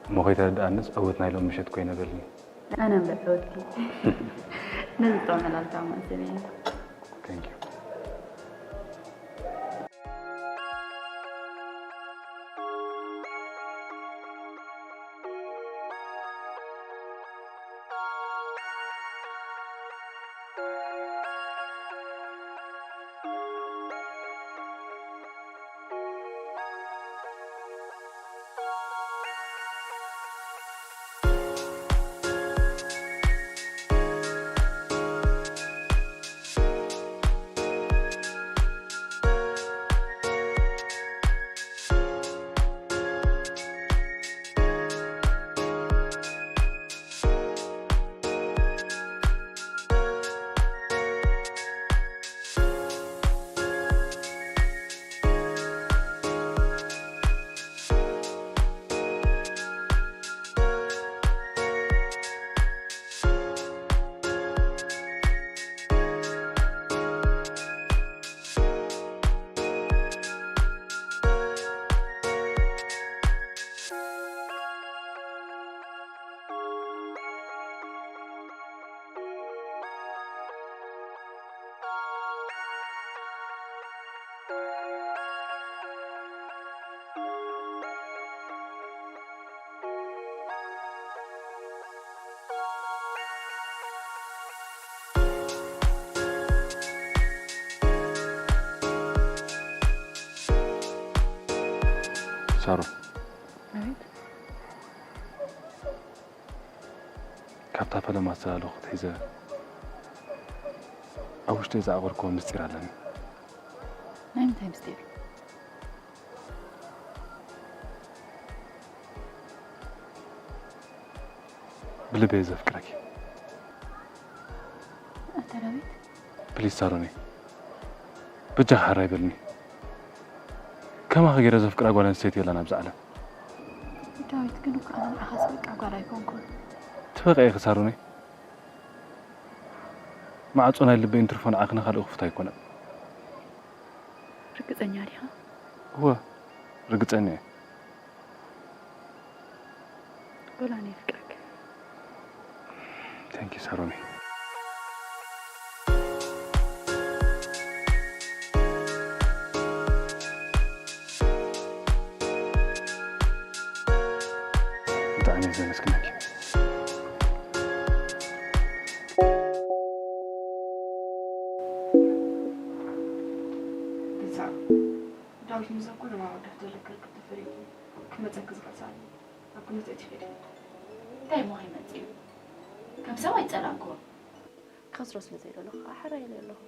እሞ ከይተረድኣንስ ዕውት ናይ ሎም ምሸት ኮይነ በልኒ። ኣነ እምበር ዕውት ነዚ ጥዑም ዕላልካ ኣማእዝን እየ። Thank you። ሳሮን፣ ኣቤት። ካብታ ፈለማ ዝተላለኹ ክትሒዘ ኣብ ውሽጠይ ዝዓቐርክዎ ምስጢር ኣለኒ። ናይ ምንታይ ምስጢር? ብልበይ ዘፍቅረኪ። ኣታ ዳዊት። ፕሊዝ ሳሮኒ፣ በጃኺ ሓራይ በልኒ። ከማኺ ገይረ ዘፍቅራ ጓል ኣንስተይቲ የላን ኣብዚ ዓለም። ዳዊት፣ ግን እኮ ኣነ ንዓኻስ በቃ ጓል ኣይኮንኩን። ትበቕዒ ኢኺ ሳሮኒ። ማዕጾ ናይ ልበይ እንትርፎ ንዓኺ ንኻልእ ክፉት ኣይኮነን። ርግጸኛ ዲኻ? እወ፣ ርግጸኛ እየ። ወላ ኣነ የፍቅረክ። Thank you ሳሮኒ። ብጣዕሚ እየ ዘመስግነኪ። ግዛዕ፣ ዳዊት፣ ምስዛ ኩሉ ማወዳት ዘለካ ርክብ ተፈሪቑ ክመጸኪ ዝኽእል ሰዓት እዩ። ኣብ ክንዲ ትእቲ ፈሊጡ። እንታይ እሞ ከይመጽእ እዩ? ከም ሰብ ኣይጸላእክዎ። ከስሮ ስለ ዘይደለኹ ከዓ ሕራይ ኢለ ኣለኹ።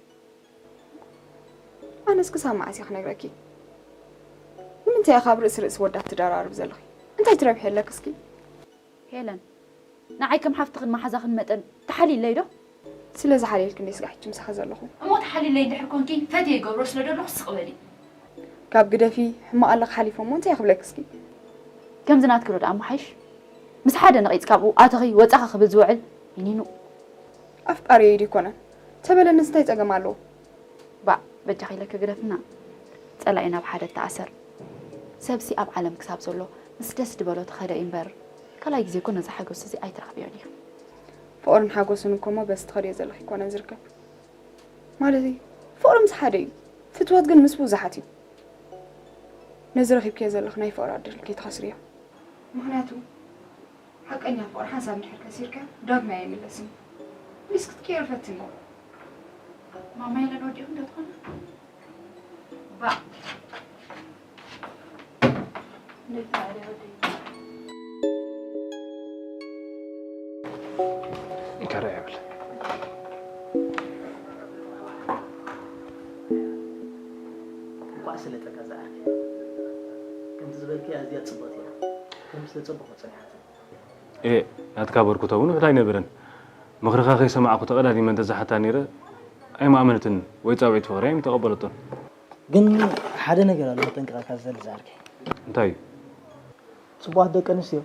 ኣነስ ክሳብ መዓስ እየ ክነግረኪ? ንምንታይ ኢኻ ኣብ ርእሲ ርእሲ ወዳት ትደራርብ ዘለኺ? እንታይ ትረብሒ ኣለኪ እስኪ? ሄለን፣ ንዓይ ከም ሓፍትኽን መሓዛኽን መጠን ትሓልይለይ ዶ? ስለ ዝሓልየልኪ እንዴ ስጋዕ ሕጂ ምሳኺ ዘለኹ። እሞ ትሓልይለይ እንድሕር ኮንኪ፣ ፈትየ ይገብሮ ስለ ደለኹ ስቕ በሊ። ካብ ግደፊ፣ ሕማቕ ኣለኺ ሓሊፎ እሞ እንታይ ክብለኪ እስኪ? ከምዚ ናትኪ ዶ ደኣ ምሓይሽ? ምስ ሓደ ነቒጽ ካብኡ ኣተኺ ወጻኺ ክብል ዝውዕል ይኒኑ። ኣፍቃሪየይ ዶ ኣይኮነን? ተበለንስ እንታይ ጸገም ኣለዎ? ባእ፣ በጃኺ ኢለኪ ግደፍና። ጸላኢ ናብ ሓደ ተኣሰር። ሰብሲ ኣብ ዓለም ክሳብ ዘሎ ምስ ደስ ድበሎ ተኸደ እዩ እምበር፣ ካልኣይ ግዜ እኮ ነዚ ሓጎስ እዚ ኣይትረኽብዮን እዩ። ፍቕርን ሓጎስን እኮ እሞ በዚ ትኸድዮ ዘለኺ ኣይኮነን ዝርከብ። ማለተይ፣ ፍቕሪ ምስ ሓደ እዩ፣ ፍትወት ግን ምስ ብዙሓት እዩ። ነዚ ረኺብክዮ ዘለኺ ናይ ፍቕሪ ዕድል ከይትኸስርዮ። ምኽንያቱ፣ ሓቀኛ ፍቕሪ ሓንሳብ እንድሕር ከሲርካዮ፣ ዳግማይ ኣይምለስን እዩ። ፕሊስ ክትቅየር ፈትኒ። ማማ የለን ወዲኡ እንዶ ትኾነ? ባእ። እንዴት አለ ወዲኡ? እንካራ ይብል። እንኳዕ ስለጠካ ዝኣርክ። ከምቲ ዝበልክያ ኣዝያ ጽብቕቲ እያ። ከም ዝተጸበኹ ጸኒሓት። ኤ፣ ናትካ በርኩቶ እውን ውሑድ ኣይነበረን። ምኽርኻ ከይሰማዕኩ ተቐዳዲመ እንተዝሓታ ነይረ፣ ኣይምኣመነትን ወይ ጻውዒት ፍቕረይ ኣይምተቐበለቶን። ግን ሓደ ነገር ኣሎ፣ ጠንቅቐካ ዝደሊ ዝኣርክ። እንታይ እዩ? ጽቡቓት ደቂ ኣንስትዮ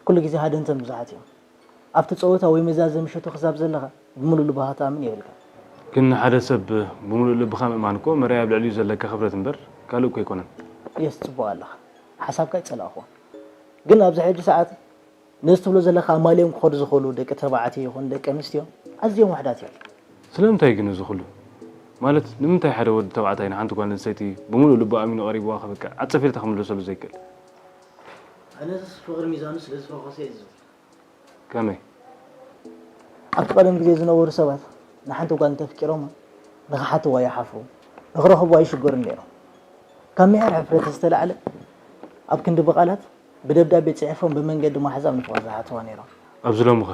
ኩሉ ግዜ ሃደንተን ብዙሓት እዮም። ኣብቲ ጸወታ ወይ መዛዘሚ ሸቶ ክሳብ ዘለኻ ብምሉእ ልብኻ ትኣምን የብልካ። ግን ንሓደ ሰብ ብምሉእ ልብኻ ምእማን እኮ መርኣያ ኣብ ልዕሊኡ ዘለካ ክብረት እምበር ካልእ እኮ ኣይኮነን። የስ፣ ጽቡቕ ኣለኻ። ሓሳብካ ኣይጸላእኹዎን። ግን ኣብዚ ሕጂ ሰዓት ነዚ ትብሎ ዘለኻ ኣማልዮም ክኸዱ ዝኽእሉ ደቂ ተባዕትዮ ይኹን ደቂ ኣንስትዮ ኣዝዮም ውሑዳት እዮም። ስለምንታይ ግን እዚ ኩሉ? ማለት ንምንታይ ሓደ ወዲ ተባዕታይ ንሓንቲ ጓል ኣንስተይቲ ብምሉእ ልቡ ኣሚኑ ቀሪብዋ ከ በቃ ዓጸፍ ኢልካ ክምለሰሉ ዘይክእል? ኣነስ ፍቕሪ ሚዛኑ ስለ ዝፈኾሰ እየ ዝብል። ከመይ? ኣብቲ ቀደም ግዜ ዝነበሩ ሰባት ንሓንቲ ጓል እንተፍቂሮማ ንኽሓትዋ ይሓፍሩ፣ ንኽረኽብዋ ይሽገሩ ነይሮም። ካብ ምሒር ሕፍረት ዝተላዕለ ኣብ ክንዲ ብቓላት ብደብዳቤ ጽሒፎም ብመንገዲ ማሕዛብ ንፍቕሪ ዝሓትዋ ነይሮም። ኣብዚ ሎሚ ኸ?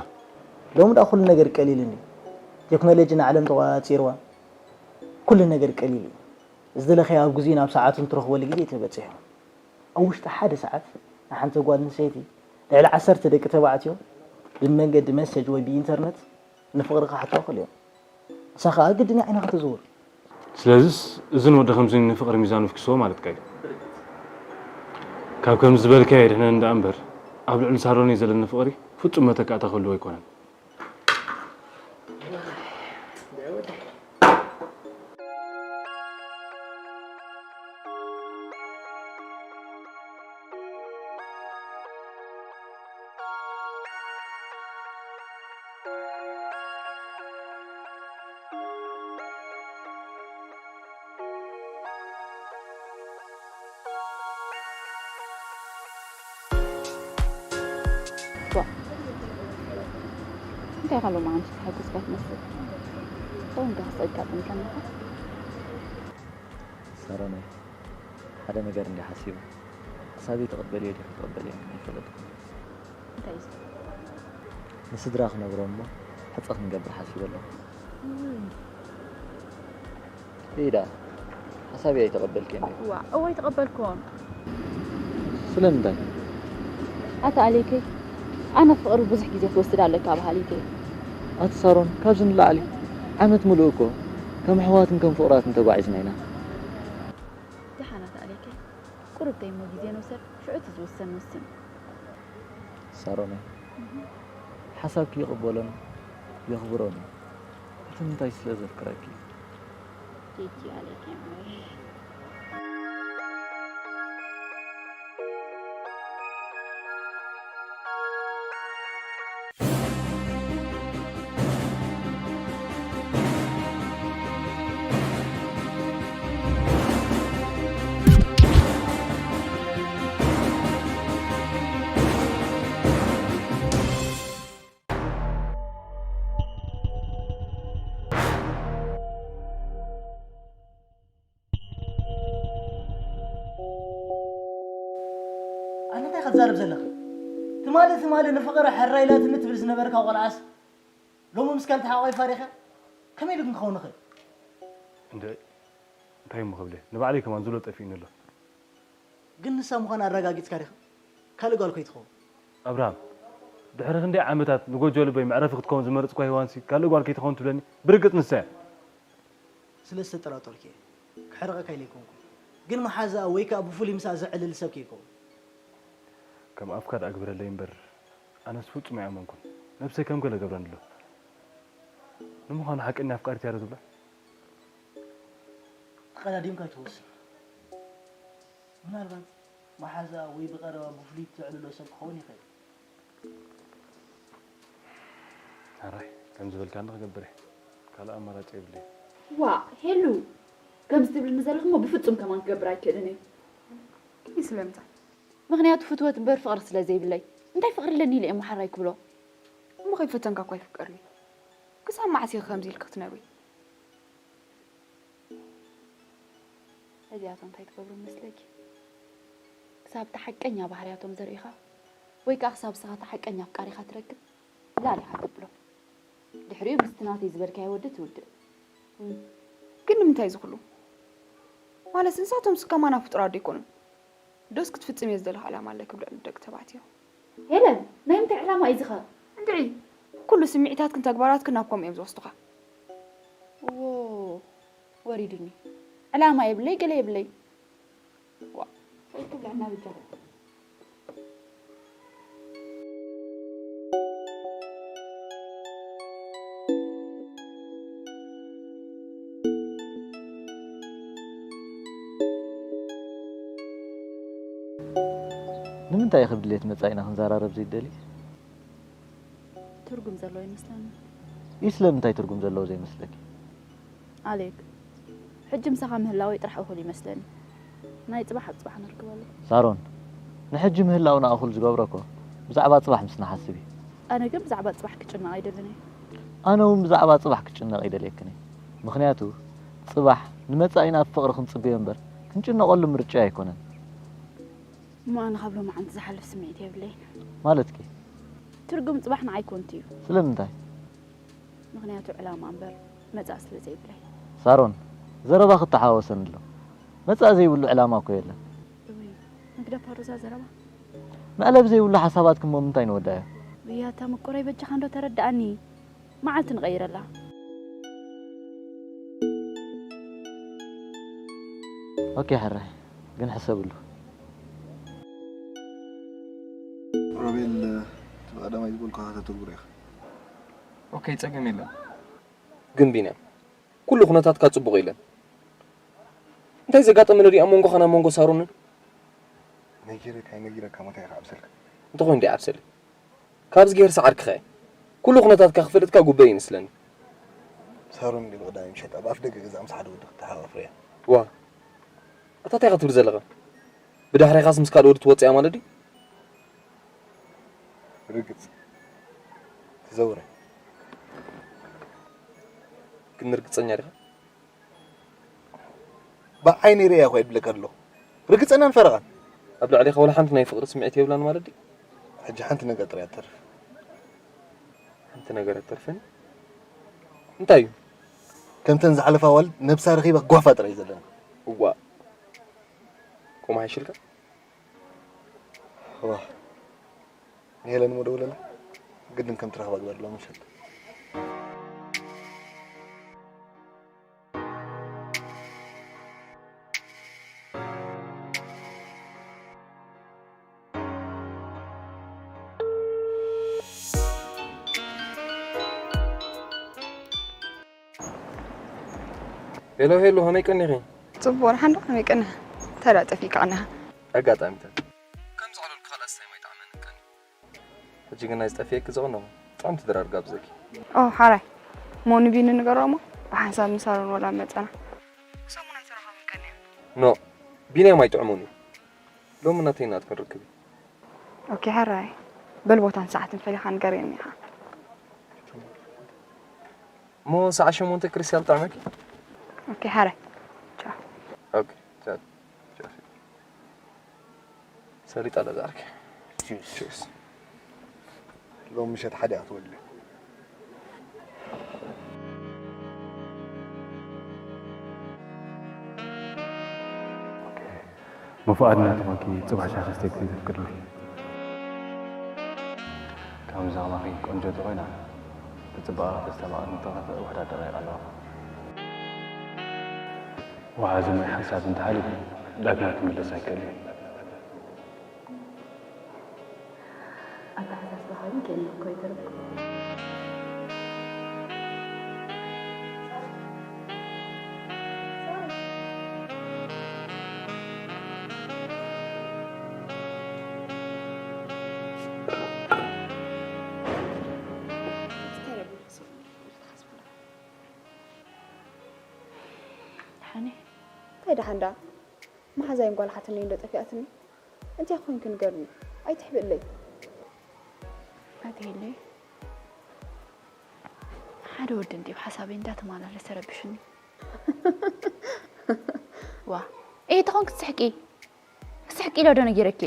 ሎሚ ደኣ ኩሉ ነገር ቀሊል እንድዩ። ቴክኖሎጂ ንዓለም ተቖጻጺርዋ ኩሉ ነገር ቀሊል እዩ። ዝደለኻዮ ኣብ ግዜኡን ኣብ ሰዓቱን ትረኽበሉ ግዜ ተበጺሑ። ኣብ ውሽጢ ሓደ ሰዓት ንሓንቲ ጓል ኣንስተይቲ ልዕሊ ዓሰርተ ደቂ ተባዕትዮ ብመንገዲ መሴጅ ወይ ብኢንተርነት ንፍቕሪ ክሓትዋ ይኽእሉ እዮም። ንሳ ኸኣ ግድን ዓይና ክትዝውር። ስለዚስ እዝን ወዲ ከምዚ ንፍቕሪ ሚዛኑ ኣፍኪስዎ ማለትካ እዩ። ካብ ከምዚ ዝበልካዮ የድሕነኒ ደኣ እምበር ኣብ ልዕሊ ሳሮነይ ዘለኒ ፍቕሪ ፍጹም መተካእታ ክህልዎ ኣይኮነን። ዋ፣ እንታይ ኢኻ ሎማዓንቲ ተሓጒስካ ትመስል? እንታይ ኢኻ ዘጋጥም ከለኻ? ሳሮናይ፣ ሓደ ነገር እንድየ ሓሲበ። ሓሳበይ ትቕበልዮ ዲኺ ኣይትቕበልዮን ኣይፈለጥኩን። እንታይ እዩ? ንስድራ ክነግሮም እሞ ሕጸ ክንገብር ሓሲበ ኣለኹ። እም። ሊዳ፣ ሓሳበይ ኣይተቐበልክዮን ዲኺ? ዋእ፣ እወ ኣይተቐበልኩዎን። ስለምንታይ? ኣታ ኣሌከይ፣ ኣነ ፍቕሪ ብዙሕ ግዜ ትወስድ ኣለካ በሃሊት እየ። ኣቲ ሳሮን፣ ካብዚ ንላዕሊ ዓመት ምሉእ እኮ ከም ኣሕዋትን ከም ፍቑራትን ተጓዒዝና ኢና። ደሓን ኣታ ኣሌከይ፣ ቁሩብ ደይሞ ግዜ ንውሰድ፣ ሽዑ እቲ ዝውሰን ንውስን። ሳሮነይ፣ ሓሳብኪ ይቕበሎን የኽብሮን እዩ። እቲ ምንታይ ስለ ዘፍቅረኪ እዩ። ኪኪ ኣሌከይ ማይ። ኣነ እንታይ ኢኻ ትዛረብ ዘለኻ? ትማሊ ትማሊ ንፍቕሪ ሕራይ ኢላትኒ ትብል ዝነበርካ ቆልዓስ ሎሚ ምስ ካልእ ተሓቋፊፋ ርኢኻ? ከመይ ኢሉ ክንከውን ይኽእል? እንደ እንታይ እሞ ክብለ ንባዕለይ ከማን ዝብሎ ጠፊእኒ ኣሎ። ግን ንሳ ምዃና ኣረጋጊጽካ ዲኻ? ካልእ ጓል ከይትኸውን። ኣብርሃም፣ ድሕሪ ክንደይ ዓመታት ንጎጆ ልበይ መዕረፊ ክትከውን ዝመረጽኳ ሄዋንሲ ካልእ ጓል ከይትኸውን ትብለኒ? ብርግጽ ንሳ እያ። ስለ ዝተጠራጠርኩ እየ። ክሕርቐካ ኢለ ኣይኮንኩን። ግን መሓዛኣ ወይ ከኣ ብፍሉይ ምስኣ ዘዕልል ሰብ ከይከውን። ከም ኣፍካ ደኣ ግበረለይ እምበር ኣነስ ፍጹም ኣይኣመንኩን። ነብሰይ ከም ገለ ገብረኒ ኣሎ። ንምዃኑ ሓቀኛ ኣፍቃሪት እያ ዶ ትብላ? ተቐዳዲምካ ኣይትወስን። ምናልባት መሓዛኣ ወይ ብቐረባ ብፍሉይ እተዕልሎ ሰብ ክኸውን ይኽእል። ሕራይ ከም ዝበልካኒ ክገብር እየ። ካልእ ኣማራጺ የብለይን። ዋእ ሄሉ፣ ከምዚ ትብልኒ ዘለኺ እሞ ብፍጹም ከማን ክገብር ኣይክእልን እየ። ግን ስለምንታይ? ምኽንያቱ ፍትወት እምበር ፍቕሪ ስለ ዘይብለይ። እንታይ ፍቕሪ ኣለኒ ኢለ እየ እሞ ሕራይ ክብሎ? እሞ ከይፈተንካ እኳ ኣይፍቀርን እዩ። ክሳብ መዓስ ኢኺ ከምዚ ኢልኪ ክትነብሪ? እዚኣቶም እንታይ ትገብሮም መስለኪ? ክሳብ እቲ ሓቀኛ ባህርያቶም ዘርእዩኻ ወይ ከኣ ክሳብ ንስኻ እቲ ሓቀኛ ኣፍቃሪኻ ትረክብ ላል ኢኻ ተብሎም። ድሕሪኡ ምስቲ ናተይ ዝበልካዮ ወዲ ትውድእ። ግን ንምንታይ እዚ ኩሉ? ማለት ንሳቶምስ ከማና ፍጡራት ዶ ኣይኮኑን? ዶስ ክትፍጽምዮ ዝደለኺ ዕላማ ኣለኪ ብልዕሊ ደቂ ተባዕትዮ? ሄለን ናይ ምንታይ ዕላማ እዩ ዝኸ? እንድዒ ኩሉ ስምዒታትክን ተግባራትክን ናብ ከምኡ እዮም ዝወስዱኻ። ዎ ወሪዱኒ ዕላማ የብለይ ገለ የብለይ። ዋ ፈይክብላ እናበጃ ንምንታይ ኢኺ ብድሌት መጻኢና ክንዘራረብ ዘይደሊ? ትርጉም ዘለዎ ይመስለኒ። ኢስለምንታይ ትርጉም ዘለዎ ዘይመስለኪ? ኣሌክ፣ ሕጂ ምሳኻ ምህላወይ ጥራሕ እኹል ይመስለኒ። ናይ ጽባሕ ኣብ ጽባሕ ነርክበሉ። ሳሮን፣ ንሕጂ ምህላውና እኹል ዝገብሮ እኮ ብዛዕባ ጽባሕ ምስ ንሓስብ እዩ። ኣነ ግን ብዛዕባ ጽባሕ ክጭነቕ ኣይደልን እየ። ኣነ እውን ብዛዕባ ጽባሕ ክጭነቕ ኣይደልየክን እየ። ምኽንያቱ ጽባሕ ንመጻኢና ብፍቕሪ ክንጽበዮ እምበር ክንጭነቐሉ ምርጫ ኣይኮነን። እሞ ኣነ ካብ ሎማዓንቲ ዝሓልፍ ስምዒት የብለይን። ማለትኪ? ትርጉም ጽባሕ ንዓይ ኮንቱ እዩ። ስለምንታይ? ምኽንያቱ ዕላማ እምበር መጻኢ ስለ ዘይብለይ። ሳሮን፣ ዘረባኺ ተሓዋወሰኒ ኣሎ። መጻኢ ዘይብሉ ዕላማ እኮ የለን። እውይ፣ ንግደፋ ሮዛ ዘረባ። መዕለቢ ዘይብሉ ሓሳባትኪ እሞ ምንታይ ንወዳእዮ? ውይ ኣታ ምቁረይ በጃኻ እንዶ ተረድኣኒ። መዓልቲ ንቐይረላ። ኦኬ ሕራይ፣ ግን ሕሰብሉ። ሮቤል፣ እቲ ብቐዳማይ ዝበልኩኻ ከተተግብሮ ኢኻ። ኦኬ፣ ጸገም የለን። ግን ቢንያም፣ ኩሉ ኩነታትካ ጽቡቕ የለን። እንታይ ዘጋጠመ ነድዩ ኣብ መንጎኻን ኣብ መንጎ ሳሮንን? ነጊረካ ኣይነጊረካ መታይ ኢኻ ዓብሰልካ? እንተኾይኑ ደኣ ዓብሰለይ። ካብዚ ገይርሲ ዓርክኻ እየ። ኩሉ ኩነታትካ ክፈልጥካ ጉበይ እዩ መስለኒ። ሳሮን እንድዩ ብቐዳማይ ምሸት ኣብ ኣፍ ደገ ገዛ ምስ ሓደ ወዲ ክተሓባፍር እያ። ዋእ! ኣታ እንታይ ኢኻ ትብል ዘለኻ? ብዳሕሬኻስ ምስ ካልእ ወዲ ትወጽእ እያ ማለት ድዩ? ርግጽ። ትዘውረ። ግን ርግጸኛ ዲኻ? ብዓይነይ ርእያ እኮ እየ ዝብለካ ዘለኹ። ርግጸናን ፈረቓን። ኣብ ልዕሌኻ ወላ ሓንቲ ናይ ፍቕሪ ስምዒት የብላን ማለት ድዩ? ሕጂ ሓንቲ ነገር ጥራይ እያ ትተርፍ። ሓንቲ ነገር ኣይትተርፍን? እንታይ እዩ? ከምተን ዝሓለፋ ኣዋልድ ነብሳ ረኺባ ክጓፋ ጥራይ እዩ ዘለኒ። እዋእ። ከምኡ ሓይሽልካ? እዋእ። ንሄለን እሞ ደውለላ። ግድን ከም ትረኽባ ግበር ሎሚ ምሸት። ሄሎ ሄሉ፣ ከመይ ቀኒኺ? ጽቡቕ፣ ደሓን ዶ? ከመይ ቀኒኻ? እንታይ ደኣ ጠፊእካ ቀኒኻ? ኣጋጣሚታት። ከም ዘዕለልኩ ካልኣስ ታይም ኣይጠዓመንን ቀኒ። ሕጂ ግን ናይ ዝጠፍኤኪ ዘቕነኹ ጥዕምቲ ድራር ጋብዘኪ። ኦ፣ ሓራይ። እሞ ንቢኒ ንገሮ እሞ ብሓንሳብ ምሳሮን ወላ መጸና። ሰሙን ኣይተራኸቡን ቀኒዮም። ኖ፣ ቢንያም ኣይጥዕሞን እዩ። ሎሚ ናተይ ናትክን ርክብ እዩ። ኦኬ፣ ሓራይ። በል ቦታን ሰዓትን ፈሊኻ ንገረኒ ኢኻ። እሞ ሰዓት ሸሞንተ ክርስትያል ጥዕመኪ? ኦኬ፣ ሓራይ። ቻው። ኦኬ፣ ቻው። ቻው። ሰሊጥ ኣለ ዝዓርከ። ቺርስ። ቺርስ። ሎም ምሸት ሓደ እያ ትወልድ። መፉኣድ ናትኾንኪ ጽባሕ ሻዕ ክልተ ግዜ ዘፍቅድልኪ። ከም ዛማኺ ቆንጆ ተኾይና፣ ብጽባቐ ተስተማቕር እንተኸፍእ ውሕዳት ደቂቕ ኣለዋ። ወሓዚ ማይ ሓንሳብ እንተሓሊፉ፣ ዳግማይ ክምለስ ኣይክእልን እዩ። ኣተሓሳስባ ሃብን ከየለኮ ይተርፍ። ደሓን እየ። እንታይ ደሓን ደኣ? መሓዛይ እንጓልሓትኒ እንዶ ጠፊኣትኒ? እንታይ ኮይንኪ ንገርኒ? ኣይትሕብእለይ። ኣትሄለይ። ሓደ ወዲ እንዲ ሓሳበይ እንዳተመላለሰ ረብሽኒ። ዋ፣ ኤ ተኾንክ ትስሕቂ? ስሕቂ ኢለ ዶ ነጊረኪ?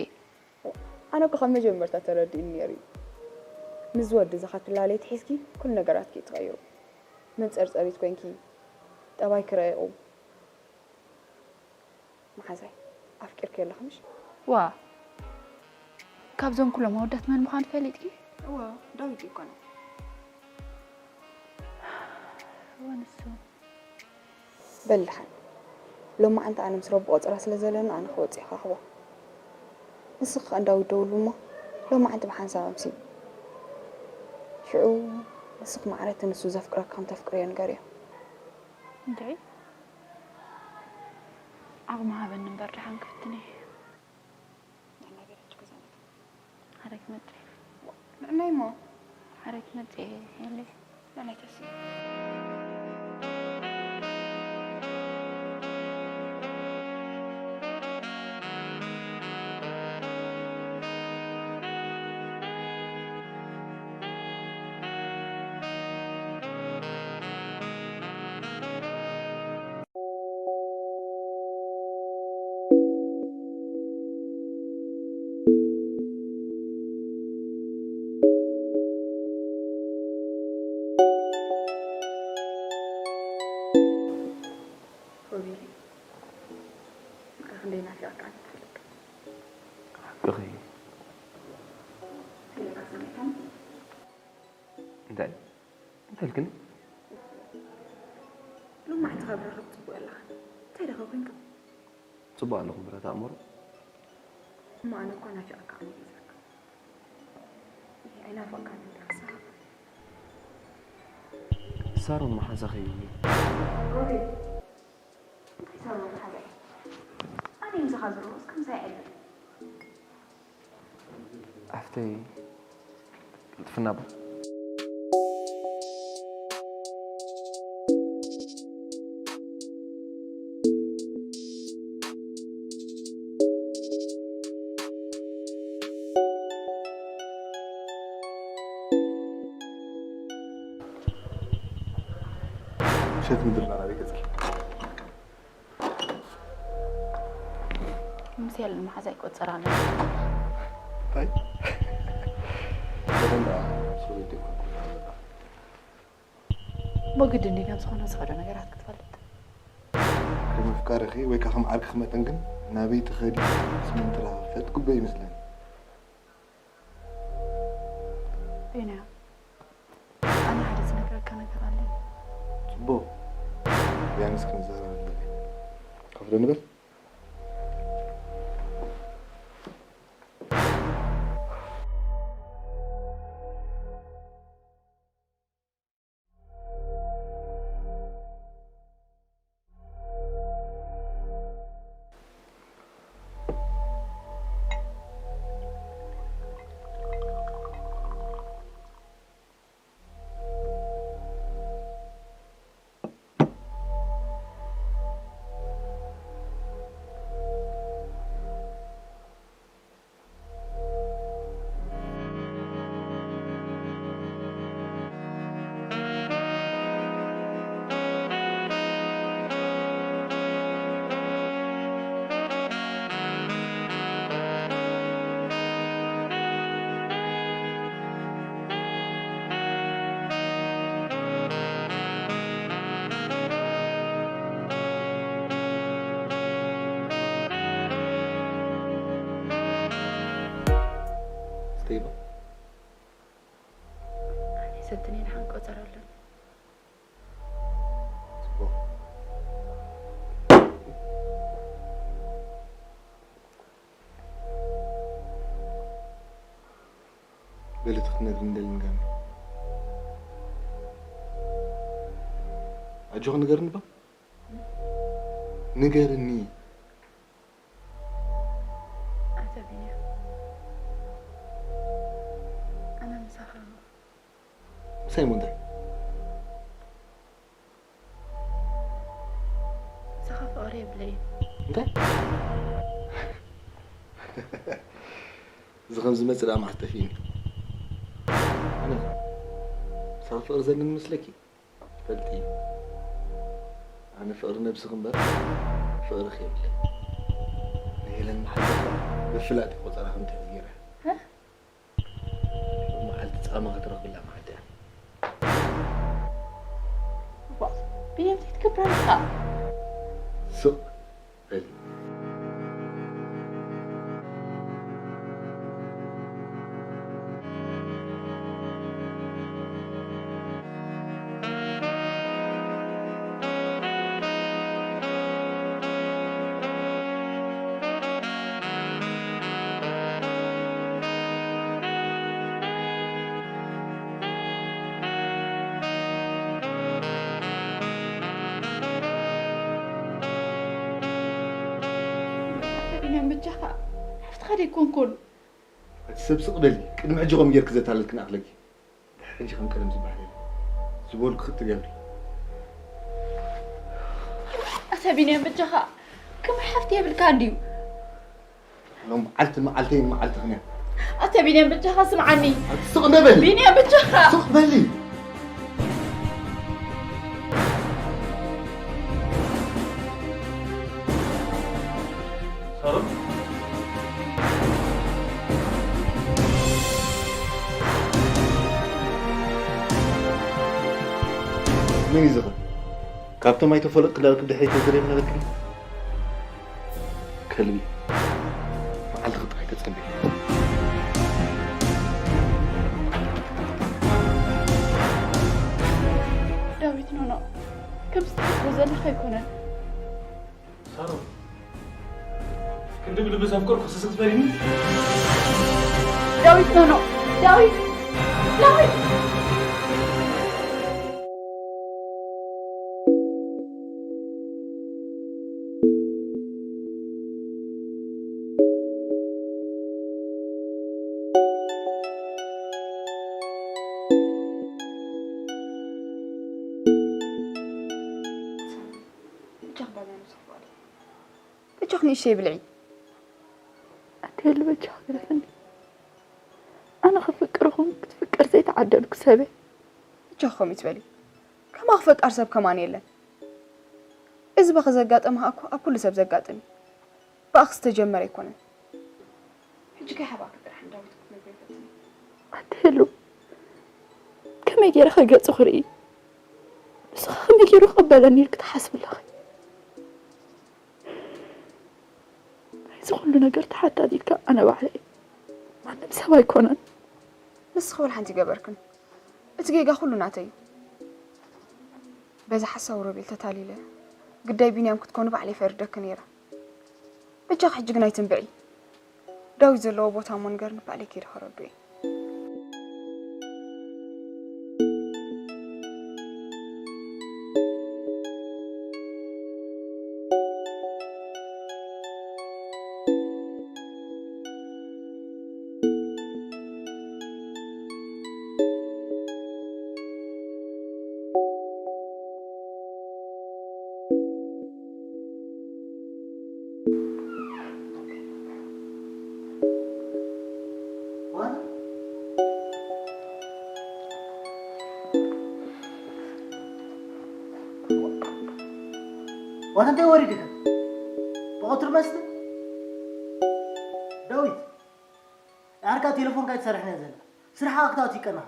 ኣነ እኮ ካብ መጀመርታ ተረዲእኒ ነይሩ እዩ። ምስዚ ወዲ እዚ ካብ ትላለይ ትሒዝኪ ኩሉ ነገራትኪ እዩ ተቐይሩ። መንጸርጸሪት ኮይንኪ፣ ጠባይኪ ረቂቑ። መሓዛይ፣ ኣፍቂርኪ ኣለኺ ምሽ? ዋ፣ ካብዞም ኩሎም ኣወዳት መን ምዃኑ ፈሊጥኪ? እወ፣ ዳዊት ይኮነ። እወ፣ ንሱ። በል ደሓን። ሎማዓንቲ ኣነ ምስ ረቢ ቆጸራ ስለ ዘለኒ ኣነ ክወጽእ ይኻኽቦ። ንስኺ ከኣ እንዳዊት ደውሉ እሞ ሎማዓንቲ ብሓንሳብ ኣምሲ። ሽዑ ንስኺ ማዕረቲ ንሱ ዘፍቅረካ ከም ተፍቅርዮ ንገርዮ። እንታይ? ዓቕሚ ሃበኒ እምበር ደሓን ክፍትን እየ። ንዕናይ ቤታችሁ ገዛ መጣ። ሓረግ መጽእ። ንዕናይ እሞ። ሓረግ መጽእ የለይ። ንዕናይ ተስእ። ሮቤል፣ ማዕረ ክንደይ ናፊቐካኒ ትፈልጥ ዶ? ሓቅኺ። እንታይ ኢልካ ሰሚዕካኒ? እንታይ? እንታይ ኢልክኒ? ሎማዕንቲ ካብ ረኸብ ጽቡቕ ኣለኻ። እንታይ ደኸ ኮንካ? ጽቡቕ ኣለኹ ብረት ኣእምሮ። እሞ ኣነ እኮ ናፊቐካ ኣነ ገዛካ። ኣይናፈቕካን እንዳ ክሳብ። ሳሮን መሓዛኺ። ሮቤል፣ እንታይ ሳሮን መሓዛይ? ኣነ ምሳኻ ዝረኸብስ ከምሳ ይዕልል። ሓፍተይ፣ ቅልጥፍና እባ። ምሸት ምድርና ናበይ ገጽኪ? ምስ ያለን መሓዛ ይቆጸር ኣሎ። እንታይ? በደንብ ሰበይቲ እኮ። ብግዲ እንዲ ናብ ዝኾነ ዝኸዶ ነገራት ክትፈልጥ። ከም ኣፍቃሪኺ ወይ ከዓ ከም ዓርክኺ መጠን ግን ናበይ ትኸዲ ምስ መን ትራኸቢ ክትፈልጥ ግቡእ ይመስለኒ። ቢንያም፣ ኣነ ሓደ ዝነግረካ ነገር ኣለኒ። ጽቡቕ። ቢያንስ ክንዛረበሉ። ኮፍ ዶ ንበል? ኣነ ሰትኒ ንሓን ቆጸር ኣለኒ። በሊ እቲ ክትነግርኒ ደሊ ንገርኒ። ኣጆኺ ንገርኒ ባ። ንገርኒ። ኣታ ቢንያም፣ ኣነ ምሳኻ ምሳይ እሞ እንታይ? ምሳኻ ፍቕሪ የብለይን። እንታይ? እዚ ከም ዝመጽእ ደኣ መዓስ ጠፊእኒ? ኣነ ምሳኺ ፍቕሪ ዘለኒ መስለኪ? ፈልጢ። ኣነ ፍቕሪ ነብስኺ እምበር ፍቕርኺ የብለይን። ንሄለን መሓዛኻ ብፍላጥ እዩ ቆጸራ ከም ትሕዝ ገይረ። መዓልቲ ጻማ ክትረኽብላ መዓልቲ እያ። ዋ፣ ብየምቲ ክትገብር ኣለኻ። ስቕ በሊ። ቢንያም በጃኻ ሓፍትኻ ደይኮንኩን። ኣቲ ሰብ ስቕ በሊ። ቅድሚ ሕጂ ከምኡ ጌርኪ ዘታለልክን ኣኽለኪ። ድሕሪ ሕጂ ከም ቀደም ዝበሃል የለን። ዝበልኩ ክትገብሪ። ኣታ ቢንያም በጃኻ ከመይ ሓፍቲ የብልካን ድዩ? ሎም መዓልቲ መዓልተይ መዓልትኽን እያ። ኣታ ቢንያም በጃኻ ስምዓኒ። ኣቲ ስቕ እንደ በሊ። ቢንያም በጃኻ ስቕ በሊ። ሳሮን? መን እዩ ዝኽእል? ካብቶም ኣይተፈለጥኩ ዳርክ ድሕሪት ዝርየም ነበርክን? ከልቢ። መዓልቲ ክጥራይ ተጸበየ። ዳዊት ኖኖ፣ ከምዚ ትሓስቦ ዘለኻ ኣይኮነን። ሳሮን፣ ክንዲ ብልቢ ዘፍቀርኩ ክስስት ፈሪኒ። ዳዊት ኖኖ፣ ዳዊት፣ ዳዊት። በጃኺ ንእሽተይ ብልዒ። ኣቲ ሄሉ በጃኺ ግደፍኒ። ኣነ ክፍቅር ይኹን ክትፍቀር ዘይተዓደልኩ ሰብ እየ። በጃኺ ከምኡ ትበሊ። ከማኺ ፈቃር ሰብ ከማን የለን። እዚ በኺ ዘጋጠመ እኮ ኣብ ኩሉ ሰብ ዘጋጥም እዩ። ብኣኺ ዝተጀመረ ኣይኮነን። ሕጂ ከይሓባእኪ ጥራሕ ንዳዊት ክትነግርዮ ፈትኒ። ኣቲ ሄሉ ከመይ ገይረ ከ ገጹ ክርኢ? ንስኻ ከመይ ገይሩ ክቕበለኒ ኢልኪ ትሓስቢ ኣለኺ? ናይዚ ኩሉ ነገር ተሓታቲት ከኣ ኣነ ባዕለይ እየ። ማንም ሰብ ኣይኮነን። ንስኺ ወላ ሓንቲ ኣይገበርክን። እቲ ጌጋ ኩሉ ናተይ እዩ። በዚ ሓሳዊ ሮቤል ተታሊለ ግዳይ ቢንያም ክትኮኒ ባዕለይ ፈሪደኪ ነይረ። በጃኺ ሕጂ ግን ኣይትንብዒ። ዳዊት ዘለዎ ቦታ እሞ ንገርኒ ባዕለይ ከይደ ከረድኦ እየ። ዋታ እንታይ ወሪድካ? ብቐትሩ መስል ዳዊት፣ ዓርካ ቴሌፎንካ ኣይትሰርሕን እያ ዘላ። ስራሕኻ ክታወት ይቀና።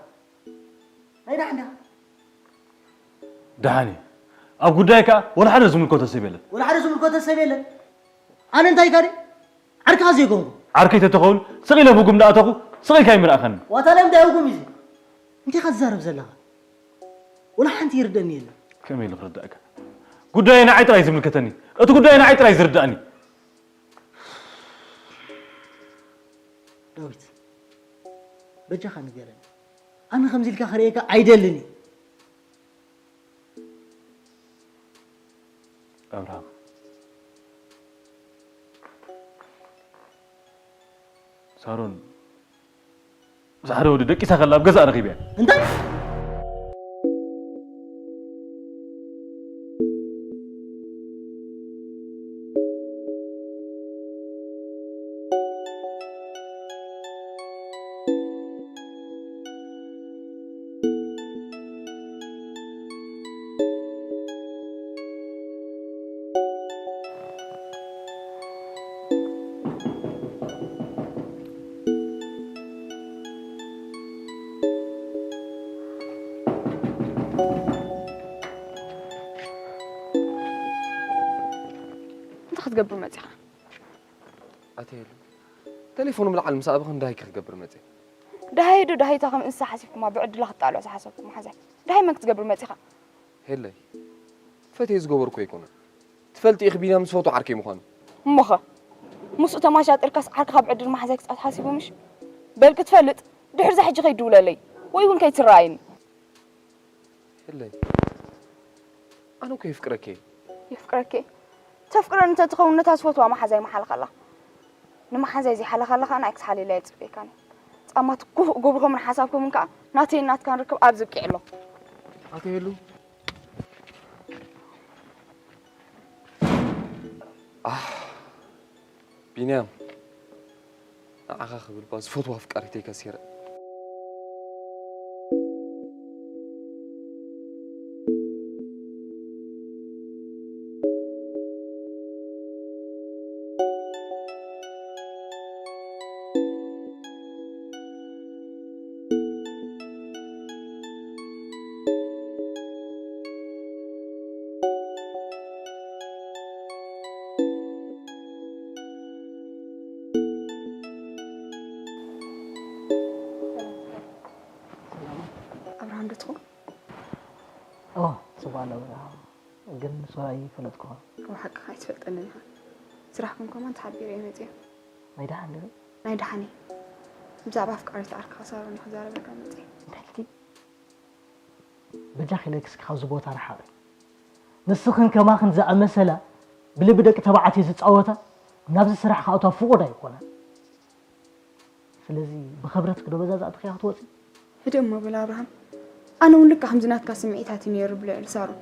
ናይ ደሓን ዲኻ? ደሓን እየ። ኣብ ጉዳይካ ወላ ሓደ ዝምልከቶ ሰብ የለን። ወላ ሓደ ዝምልከቶ ሰብ የለን። ኣነ እንታይ ኢልካ ድየ? ዓርክኻ ዘይኮንኩ። ዓርከይ ተተኸውን ስቕ ኢለ ብጉም ዳኣተኹ ስቕ ኢልካ ኣይምርኣኸኒ። ዋታ ለ እንታይ ውጉም እዩ እዚ? እንታይ ኢኻ ትዛረብ ዘለኻ? ወላ ሓንቲ ይርደኒ የለን። ከመይ ኢሉ ክርዳእካ? ጉዳይ ንዓይ ጥራይ ዝምልከተኒ። እቲ ጉዳይ ንዓይ ጥራይ ዝርዳእኒ። ዳዊት፣ በጃኻ ንገረኒ። ኣነ ከምዚ ኢልካ ክርእየካ ኣይደልን እየ። ኣብርሃም፣ ሳሮን ምስ ሓደ ወዲ ደቂሳ ከላ ኣብ ገዛእ ረኺበያ። እንታይ? እንታይ ክትገብር መጺኻ? ኣተየሉ፣ ቴሌፎኑ ብልዓል ምስ ኣበኽን ዳሃይ ክገብር መጺእ። ደሃይ ዶ ደሃይታ ከም እንስሳ ሓሲብኩማ ብዕድላ ክትጣልዑ ዝሓሰብኩም ሓዛይ። ደሃይ መን ክትገብር መጺኻ? ሄለይ፣ ፈትየ ዝገበርኩ ኣይኮነን። ትፈልጢ ኢኺ ቢንያም ዝፈትዎ ዓርከይ ምዃኑ። እሞኸ? ምስኡ ተማሻጢርካስ ዓርክኻ ብዕድል ማሓዛይ ክጻወት ሓሲቡ ምሽ? በል ክትፈልጥ ድሕርዛ ሕጂ ከይድውለለይ ወይ እውን ከይትረኣይኒ። የለይ። ኣነ እኮ የፍቅረኪ እየ። የፍቅረኪ? ተፍቅረኒ እንተትኸውን ነታ ዝፈትዋ መሓዛይ ምሓልኻላ። ንመሓዛይ ዘይሓለኻላ ከኣ ንኣይ ክትሓልየላ ኣይጽበየካን እየ። ጻማ እቲ ክፉእ ግብርኹምን ሓሳብኩምን ከኣ ናተይን ናትካን ርክብ ኣብዚ ኣብቂዑ ኣሎ። ኣትየሉ። ኣህ፣ ቢንያም፣ ንዓኻ ክብል እባ ዝፈትዋ ኣፍቃሪተይ ከሲረ። ኣብርሃም ዶ ትኸውን? ኦ፣ ጽቡቕ ኣሎ ኣብርሃም። ግን ንሱ ኣይፈለጥኩኻን። ብሓቅኻ ኣይትፈልጠንን ኢኻ። ስራሕኩም ከማን ተሓቢረ እየ መጺአ። ናይ ደሓን ድዩ? ናይ ደሓን እየ። ብዛዕባ ኣፍቃሪት ዓርክኻ ሳሮን እየ ክዛረበካ መጺአ። እንታይ ኢልኪ? በጃኺ ኢለኪ እስኪ ካብዚ ቦታ ርሓቒ። ንስኽን ከማኽን ዝኣመሰላ ብልቢ ደቂ ተባዕትዮ ዝጻወታ ናብዚ ስራሕ ክኣትዋ ፍቑድ ኣይኮነን። ስለዚ ብኽብረትኪ ዶ በዛ ዝኣተኽያ ክትወጺ? ህድእ እሞ በል ኣብርሃም። ኣነ እውን ልክዕ ከምዚ ናትካ ስምዒታት እዩ ነይሩ ብልዕሊ ሳሮን።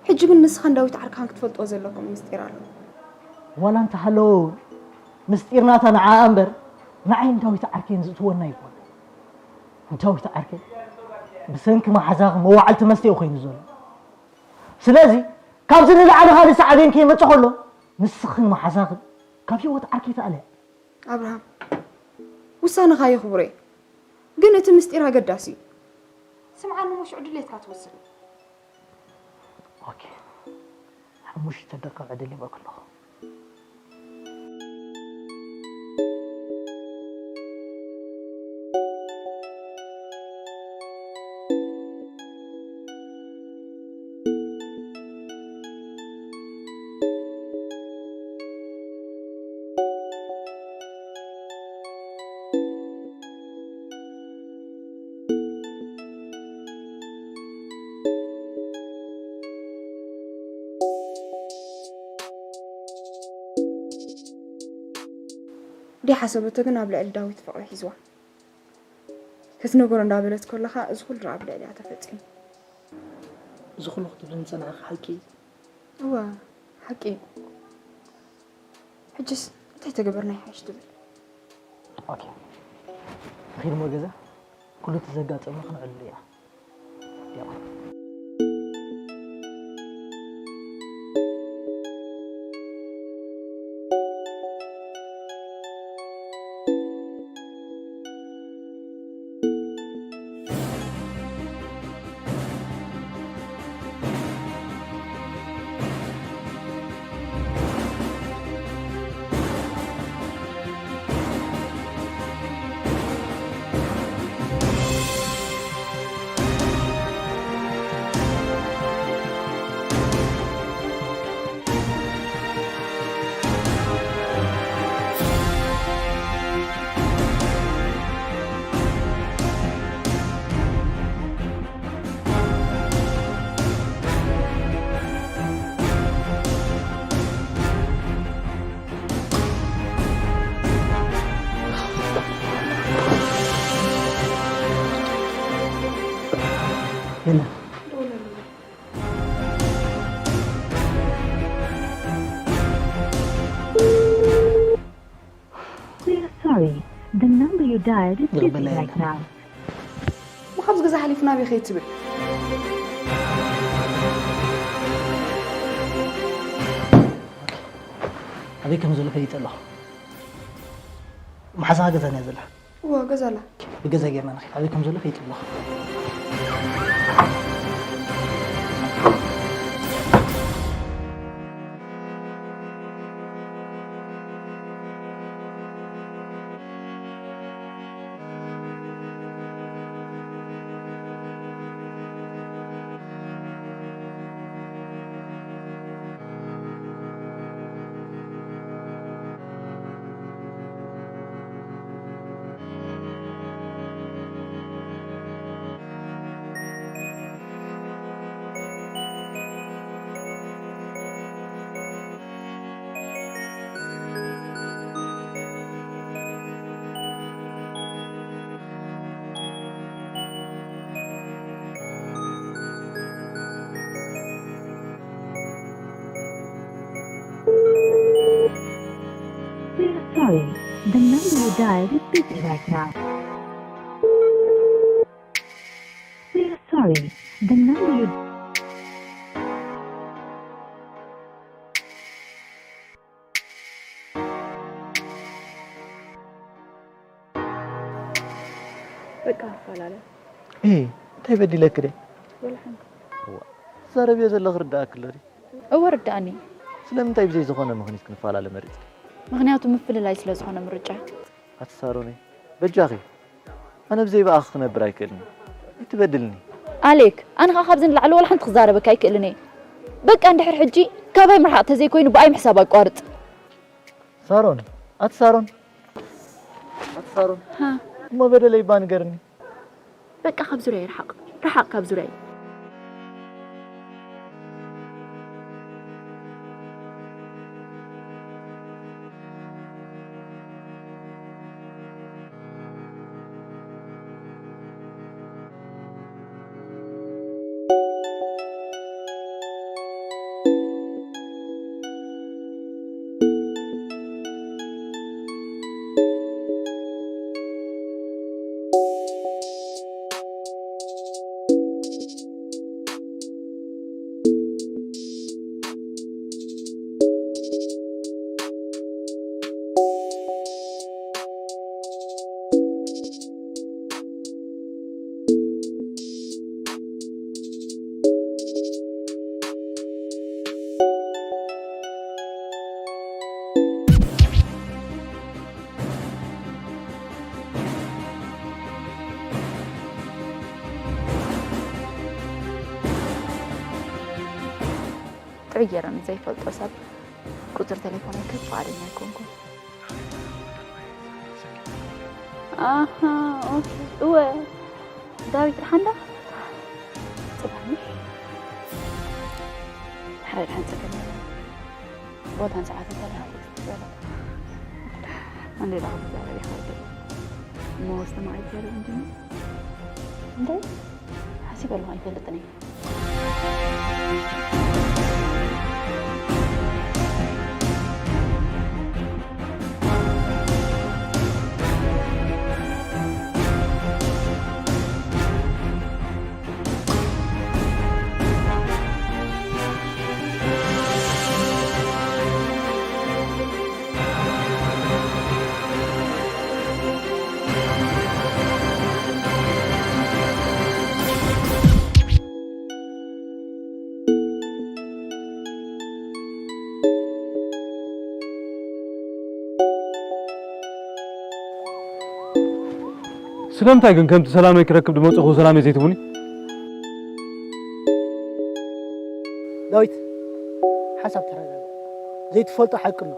ሕጂ ግን ንስኻን ዳዊት ዓርክኻን ክትፈልጥዎ ዘለኩም ምስጢር ኣሎ። ዋላ እንተሃለወ እውን ምስጢር ናታ ንዓኣ እምበር ንዓይን ዳዊት ዓርከይን ዝእትወና ኣይኮነን። ዳዊት ዓርከይ ብሰንኪ መሓዛኺ መዋዕልቲ መስተ እዩ ኮይኑ ዘሎ። ስለዚ ካብዚ ንላዕሊ ካልእ ሳዕቤን ከይመጽእ ከሎ ንስኽን መሓዛኽን ካብ ህይወት ዓርከይ ተኣልያ። ኣብርሃም፣ ውሳነኻ የኽብሮ እየ፣ ግን እቲ ምስጢር ኣገዳሲ እዩ። ስምዓኒ እሞ ሽዑ ድሌትካ ትወስን። ኦኬ፣ ሓሙሽተ ደቂቕ ዕድል ይበክ ኣለኹ። ደይሓሰበቶ ግን ኣብ ልዕሊ ዳዊት ፍቕሪ ሒዝዋ። ክትነግሮ እንዳበለት ከለኻ እዚ ኩሉ ኣብ ልዕሊኣ ተፈጺሙ። እዚ ኩሉ ክትብልኒ ዝጸናሕኪ ሓቂ እዩ? እወ፣ ሓቂ እዩ። ሕጅስ እንታይ ተገበርና ይሓይሽ ትብል? ኦኬ። ንኺድ እሞ ገዛ፣ ኩሉ እቲ ዘጋጠመ ክንዕልሉ ኢና። ዲያቆን። የለን። We are sorry. The number you dialed is busy right now. እሞ ካብዚ ገዛ ሓሊፉ ናበይ ከይድ ትብል? ኣበይ ከም ዘሎ ፈሊጠ ኣለኹ። መሓዛኻ ገዛን እያ ዘላ። እዋ ገዛላ። ብገዛ ጌርና ንኸይድ። ኣበይ ከም ዘሎ ፈሊጠ ኣለኹ። We are sorry. The number you dialed is busy right now. We are sorry. The number you በቃ ንፈላለ። እይ እንታይ በዲለክ ደ ወላ ሓንቲ። ትዛረብዮ ዘለኽ ርዳእክ ኣሎ ድዩ? እወ ርዳእኒ። ስለምንታይ ብዘይ ዝኾነ ምኽኒት ክንፈላለ መሪጽ? ምኽንያቱ ምፍልላይ ስለ ዝኾነ ምርጫ። ኣቲ ሳሮነይ በጃኺ ኣነ ብዘይ ብኣኺ ክነብር ኣይክእልን። ኣይትበድልኒ። ኣሌክ ኣነ ኸዓ ካብዚ ንላዕሊ ወላ ሓንቲ ክዛረበካ ኣይክእልን እየ። በቃ እንድሕር ሕጂ ካባይ ምርሓቕ ተዘይኮይኑ ብኣይ ምሕሳብ ኣቋርጽ። ሳሮን ኣቲ ሳሮን ኣቲ ሳሮን እሞ በደለይ እባ ንገርኒ። በቃ ካብ ዙርያይ ርሓቕ ርሓቕ ካብ ዙርያይ። ጥዑይ ገይረ ንዘይፈልጦ ሰብ ቁፅሪ ተሌፎነይ ክህብ ፍቓደኛ ኣይኮንኩን። ኣሃ ኦኬ እወ ዳዊት ደሓንዳ ፅባሕ ምሽ ሕራይ ደሓን ፀገም የለን ቦታን ሰዓትን ተላሃፊ ዝበለ እንዴ ዳኹ ብዛዕባ ይኸወደ እሞ ወስተማቒ ገይሩ እንድኒ እንታይ ሓሲበ ኣለኹ ኣይፈልጥን እየ ስለምንታይ ግን ከምቲ ሰላመይ ክረክብ ዝመጽኹ ሰላመይ ዘይትቡኒ? ዳዊት ሓሳብ ተረጋጋ። ዘይትፈልጦ ሓቂ ኣሎ።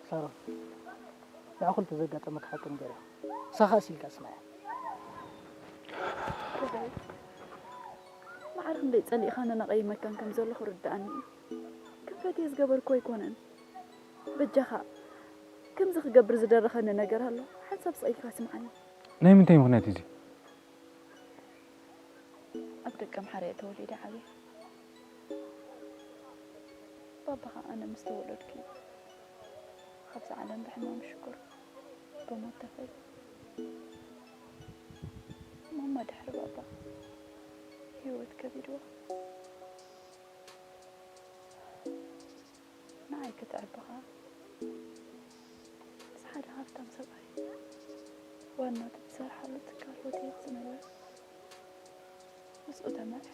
ሳሮን ንዓ ኩሉ ተዘጋጠመካ ሓቂ ንገርያ። ሳኻ ሲልካ ስማያ። ማዕረ ክንደይ ጸሊእኻንን ኣቐይመካን ከም ዘለኹ ርድኣኒ እዩ። ክፍረት እየ ዝገበርኩ ኣይኮነን። በጃኻ ከምዚ ክገብር ዝደረኸኒ ነገር ኣሎ። ሓንሳብ ስቕ ኢልካ ስምዓኒ። ናይ ምንታይ ምኽንያት እዩ እዚ? ደቂ ኣምሓራ እየ ተወሊደ ዓብየ። ባባ ኸዓ ኣነ ምስ ተወለድኩ እዩ ካብዛ ዓለም ብሕማም ሽኮር ብሞት ተፈልዩ። ማማ ድሕሪ ባባ ህይወት ከቢድዋ። ንዓይ ክትዕቢ ኸዓ ምስ ሓደ ሃብታም ሰብኣይ ዋና እቲ ዝሰርሓሉ ትካል ሆቴል ዝነበረ ምስኡ ተመርዐ።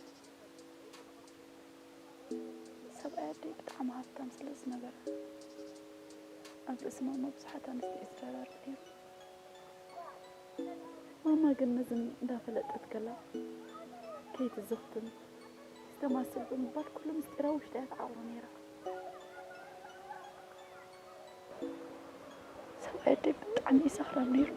ሰብኣይ ኣደይ ብጣዕሚ ሃብታም ስለ ዝነበረ ኣብ ርእሲ ማማ ብዙሓት ኣንስቲ እዩ ዝደራርብ ነይሩ። ማማ ግን ነዚ እንዳፈለጠት ከላ ከይትዝኽትን ዝተማስል ብምባል ኩሉ ምስጢራ ውሽጣ እያ ትዓቕቦ ነይራ። ሰብኣይ ኣደይ ብጣዕሚ እዩ ሰኽራም ነይሩ።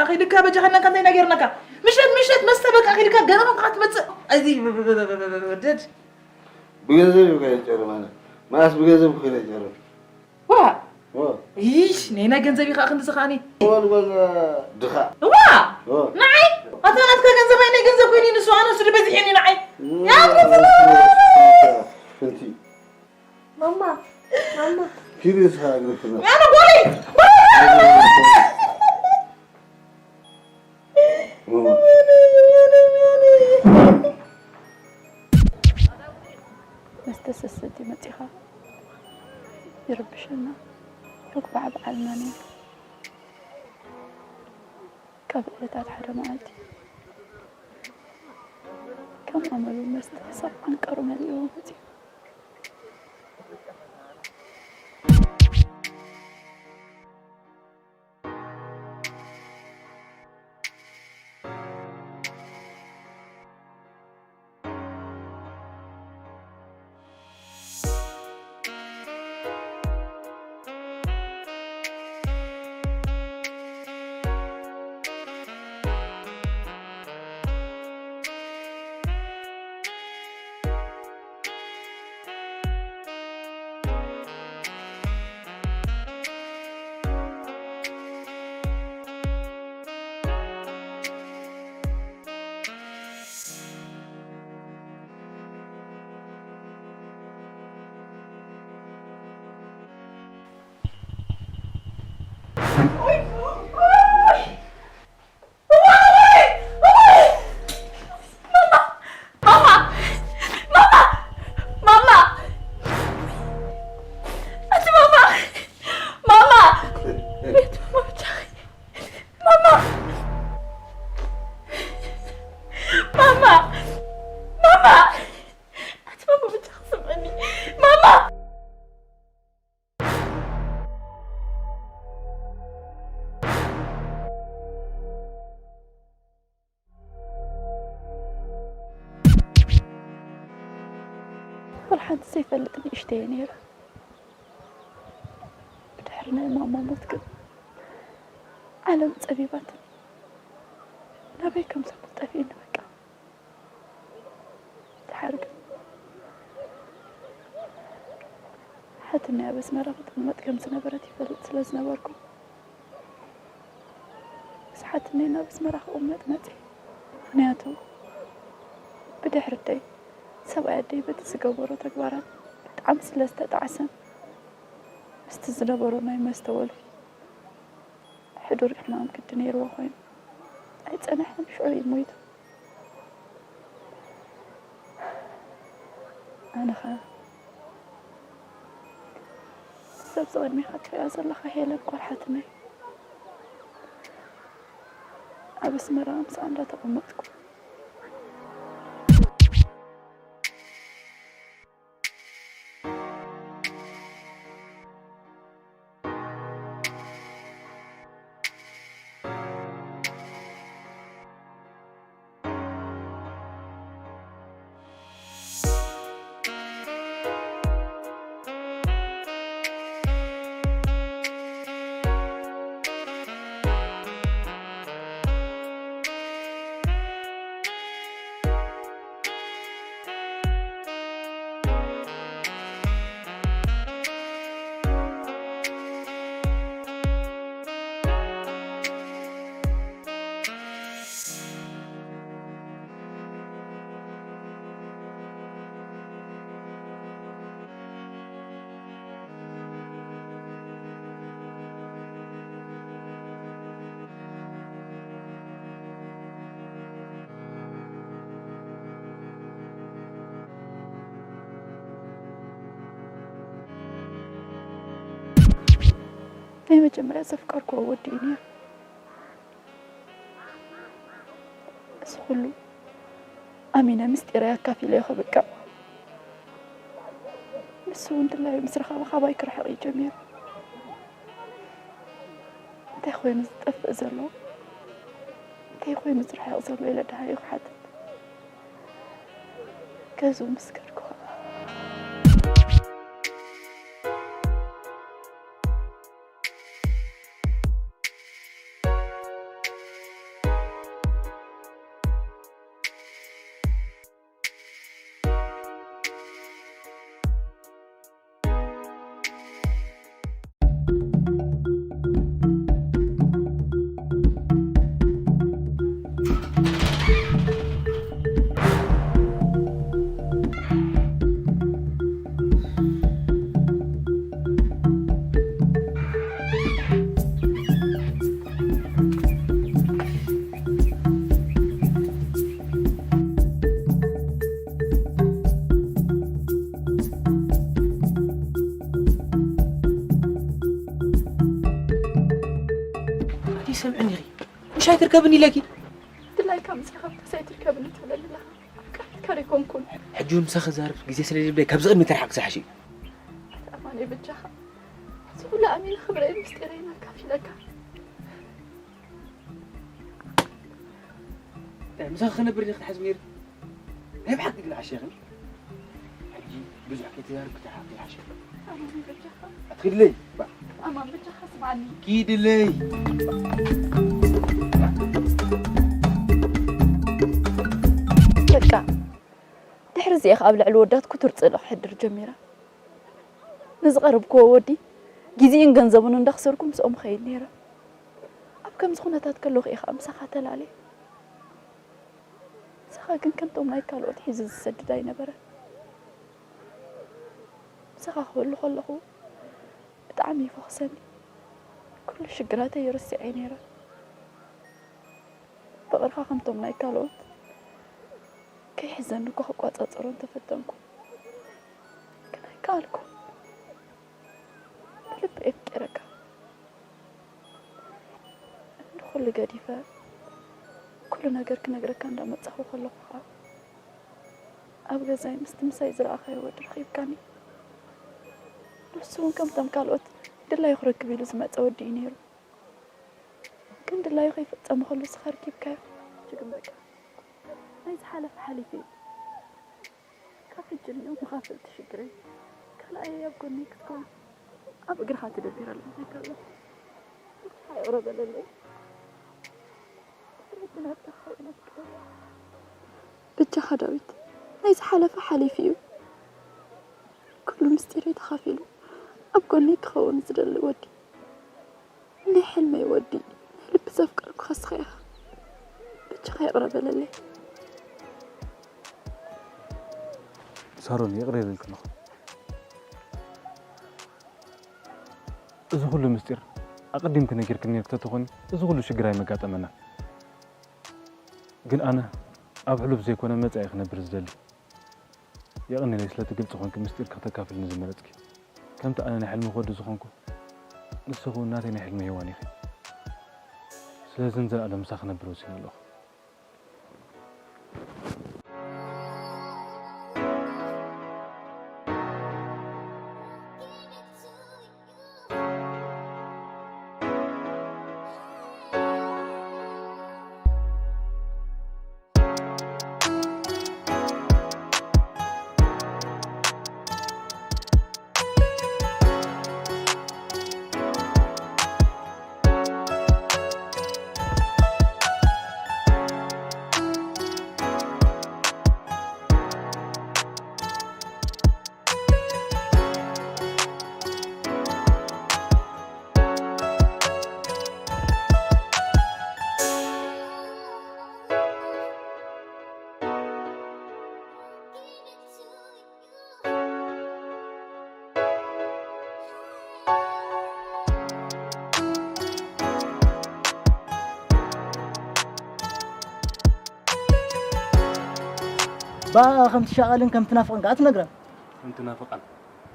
ኣኺልካ በጃኸና እንታይ ነገር ነካ ምሸት ምሸት መስተ በቃ ኣኺልካ ገና ኸዓ ትመፅእ እዚ ወደድ ብገንዘብ እዩ ከይጨርም ኣነ መዓስ ብገንዘብ ከይጨርም ዋ ይሽ ነይና ገንዘብ ኢኻ ክንዲ ዝኻኒ ወልወል ድኻ ዋ ንዓይ ኣታ ናትካ ገንዘብ ኣይ ናይ ገንዘብ ኮይኑ ንሱ ኣነ ንሱ ድበዚሕ የኒ ንዓይ ፍንቲ ማማ ማማ ኪዱ ስኻ እግሪ ፍና ኣነ ጎለይ መስተ ሰሰቲ መፂኻ ይርብሸና። ርጉባዕ በዓልና ነይሩ። ካብ ዕለታት ሓደ መዓልቲ ከም ኣመሉ መስተ ክሳብ ዓንቀሩ መሊእዎ መፂኡ። ወላ ሓንቲ ዘይፈልጥ ንእሽተይ እየ ነይረ። ብድሕሪ ናይ ማማ ሞት ግን ዓለም ጸቢባትኒ። ናበይ ከም ዝኸድ ጠፊእኒ በቃ። ደሓር ግን ሓትነይ ኣብ ኣስመራ ክትቕመጥ ከም ዝነበረት ይፈልጥ ስለ ዝነበርኩ ምስ ሓትነይ ናብ ኣስመራ ክቕመጥ መፅየ። ምኽንያቱ ብድሕሪ ኣደይ ሰብኣይ ኣደይ በቲ ዝገበሮ ተግባራት ብጣዕሚ ስለ ዝተጣዕሰን ምስቲ ዝነበሮ ናይ መስተ ወልፊ ሕዱር ሕማም ግዲ ነይርዎ ኮይኑ ኣይፀነሐን ሽዑ እዩ ሞይቱ። ኣነ ኸ እዛ ኣብዚ ቅድሜኻ ትሪኣ ዘለኻ ሄለን ጓል ሓትነይ ኣብ ኣስመራ ምስኣ እንዳተቐመጥኩ ናይ መጀመርያ ዘፍቀርክዎ ወዲ እዩ ነይሩ። እዚ ኩሉ ኣሚነ ምስጢረይ ኣካፊለዮ ከብቅዕ፣ ንሱ እውን ድላዩ ምስ ረኸበ ካባይ ክርሕቕ እዩ ጀሚሩ። እንታይ ኮይኑ ዝጠፍእ ዘሎ? እንታይ ኮይኑ ዝርሕቕ ዘሎ ኢለ ደሃዩ ክሓትት ገዝኡ ምስ ከድኩ ኸዓ። ኣቲ ሰምዕኒ ኢኺ፣ ምሻይ ትርከብኒ ኢለኪ። ድላይካ ምስ ረኸብካስ ኣይትርከብኒ ትብለኒ ኣለኻ። ኣፍቃሪትካ ዶ ኣይኮንኩን? ሕጂ እውን ምሳኺ ክዛረብ ግዜ ስለ ዘይብለይ ካብዚ ቅድሚ ተርሓቕ ዝሓሸ እዩ። ኣማነይ በጃኻ። እዚ ኩሉ ኣሚነ ክብረይን ምስጢረይን ኣካፊለካ። እንታይ ምሳኺ ክነብር ኢለ ክትሓስብ ነይሩ? ናይ ብሓቂ ግን ዓሻኺ። ሕጂ ብዙሕ ከይተዛረብኪ ተሓቂ ይሓሸኪ። ኣማን በጃኻ። ኣትኺድለይ። ባ። ኣማን በጃኻ ስምዓኒ። ኪድለይ። በቃ ድሕሪ እዚኣ ኣብ ልዕሊ ወዳት ክቱር ጽልኦ ክሕድር ጀሚራ። ንዝቐረብክዎ ወዲ ግዜኡን ገንዘቡን እንዳኽሰርኩ ምስኦም እኸይድ ነይረ። ኣብ ከምዚ ኩነታት ከለኹ እየ ኸኣ ምሳኻ ተላለየ። ምሳኻ ግን ከምቶም ናይ ካልኦት ሒዙ ዝሰድድ ኣይነበረን። ምሳኻ ክህሉ ከለኹ ብጣዕሚ ይፈኹሰኒ። ኩሉ ሽግራተይ ረሲዐ ነይረ። ፍቕርኻ ከምቶም ናይ ካልኦት ከይሕዘኒ እኳ ክቋጻጸሮ እንተፈተንኩ፣ ግን ኣይከኣልኩ። ብልቢ ኣፍቂረካ። ንኹሉ ገዲፈ፣ ኩሉ ነገር ክነግረካ እንዳመጻኹ ከለኹ ኸኣ፣ ኣብ ገዛይ ምስቲ ምሳይ ዝረኣኻዮ ወዲ ረኺብካኒ። ንሱ እውን ከምቶም ካልኦት ድላዩ ክረክብ ኢሉ ዝመጸ ወዲ እዩ ነይሩ። ግን ድላዩ ከይፈጸመ ከሎ ንስኻ ረኪብካዮ። ሕጂ ግን በቃ፣ ናይ ዝሓለፈ ሓሊፉ እዩ። ካብ ሕጂ ንየው መኻፈልቲ ሽግረይ ካልኣየይ ኣብ ጎነይ ክትከውን ኣብ እግርኻ ተደቢረ ኣለኹ። እንታይ ካልእ? ይቕረ በለለይ። ብትሕትና እተኻየለት ቅደም። በጃኻ ዳዊት፣ ናይ ዝሓለፈ ሓሊፉ እዩ። ኩሉ ምስጢረይ ተኻፊሉ ኣብ ጎነይ ክኸውን ዝደሊ ወዲ። ናይ ሕልመይ ወዲ፣ ናይ ልቢ ዘፍቀርኩኻ እስኻ ኢኻ። በጃኻ ይቕረ በለለይ። ሳሮን፣ ይቕረ ኢለልኪ ኣለኹ። እዚ ኩሉ ምስጢር ኣቐዲምኪ ነጊርክኒ ነይርኪ ተትኾኒ፣ እዚ ኩሉ ሽግር ኣይመጋጠመናን። ግን ኣነ ኣብ ሕሉፍ ዘይኮነ መጻኢ ክነብር ዝደሊ። የቐንየለይ ስለቲ ግልጺ ኮንኪ ምስጢርኪ ክተካፍልኒ ዝመረጽኪ። ከምቲ ኣነ ናይ ሕልሚ ወዲ ዝኾንኩ፣ ንስኺ እውን ናተይ ናይ ሕልሚ ሄዋን ኢኺ። ስለዚ ንዘለኣለም ምሳኺ ክነብር ወሲነ ኣለኹ። ብኣኣ ከም ትሻቐልን ከም ትናፍቕን ከኣ ትነግራ። ከም ትናፍቓን።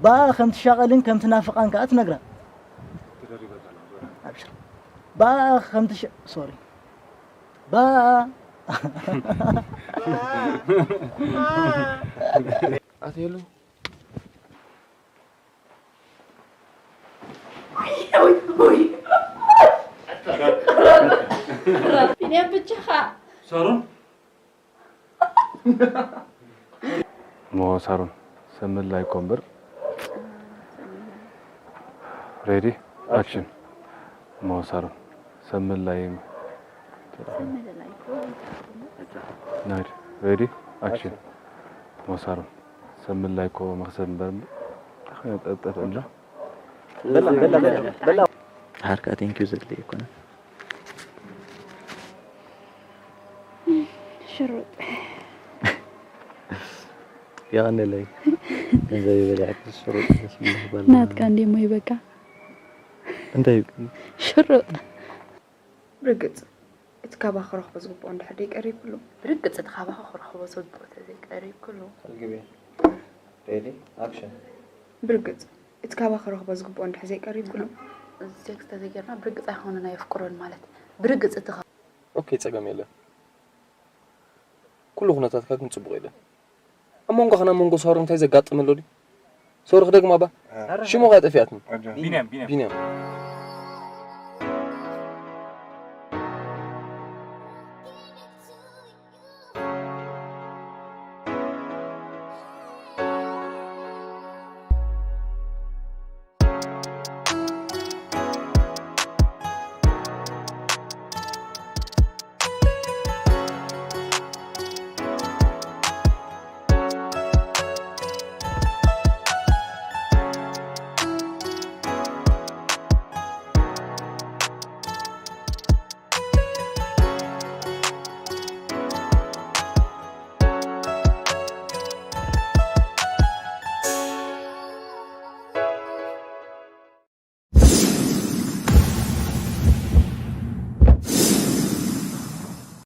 ብኣኣ ከም ትሻቐልን ከም ትናፍቓን ከኣ ትነግራ። ተደሪበካ ኣለኹ። ኣብሽር። ባእ ከምቲ ሽዕ፣ ሶሪ። ባእ። ኣትየሉ። ቢንያም ብቻኻ። ሳሮን። ሞ ሳሮን፣ ሰምላይ ኮምበር። ሬዲ፣ ኣክሽን። ሞ ሳሮን፣ ሰምላይ። ናይድ፣ ሬዲ፣ ኣክሽን። ሞ ሳሮን፣ ሰምላይ ኮ መኽሰብ እምበር እምበር። ጠጠፍ እንዳ። በላ በላ በላ በላ ሓርካ ቴንኪዩ ዘድልይ ኣይኮነን። ሽሩጥ የቐንለይ። ገንዘብ ይበልዕክ ሽሩጥ ደስ ይብል ባህልና። ናትካ እንዴ ሞ ይበቃ እንታይ ሽሩጥ ብርግጽ እቲ ካባኻ ክረኽቦ ዝግብኦ እንድሕር ደይቀሪብክሉ። ብርግጽ እቲ ካባኻ ክረኽቦ ዝግብኦ ተዘይቀሪብክሉ። ርግቤ ሬዲ ኣክሽን። ብርግጽ እቲ ካባኻ ክረኽቦ ዝግብኦ እንድሕር ዘይቀሪብክሉ። እዚ ቴክስት ተዘይጌርና ብርግጽ ኣይኮነን ኣየፍቅሮን ማለት ብርግጽ እቲ ኦኬ ጸገም የለን። ኩሉ ኩነታትካ ግን ጽቡቕ የለን። ኣብ መንጎ ከና መንጎ ሳሮን እንታይ ዘጋጥም ኣሎ ድዩ? ሶሪ ክደግማ ባ ሽሙ ከኣ ጠፊኣትኒ። ቢንያም ቢንያም ቢንያም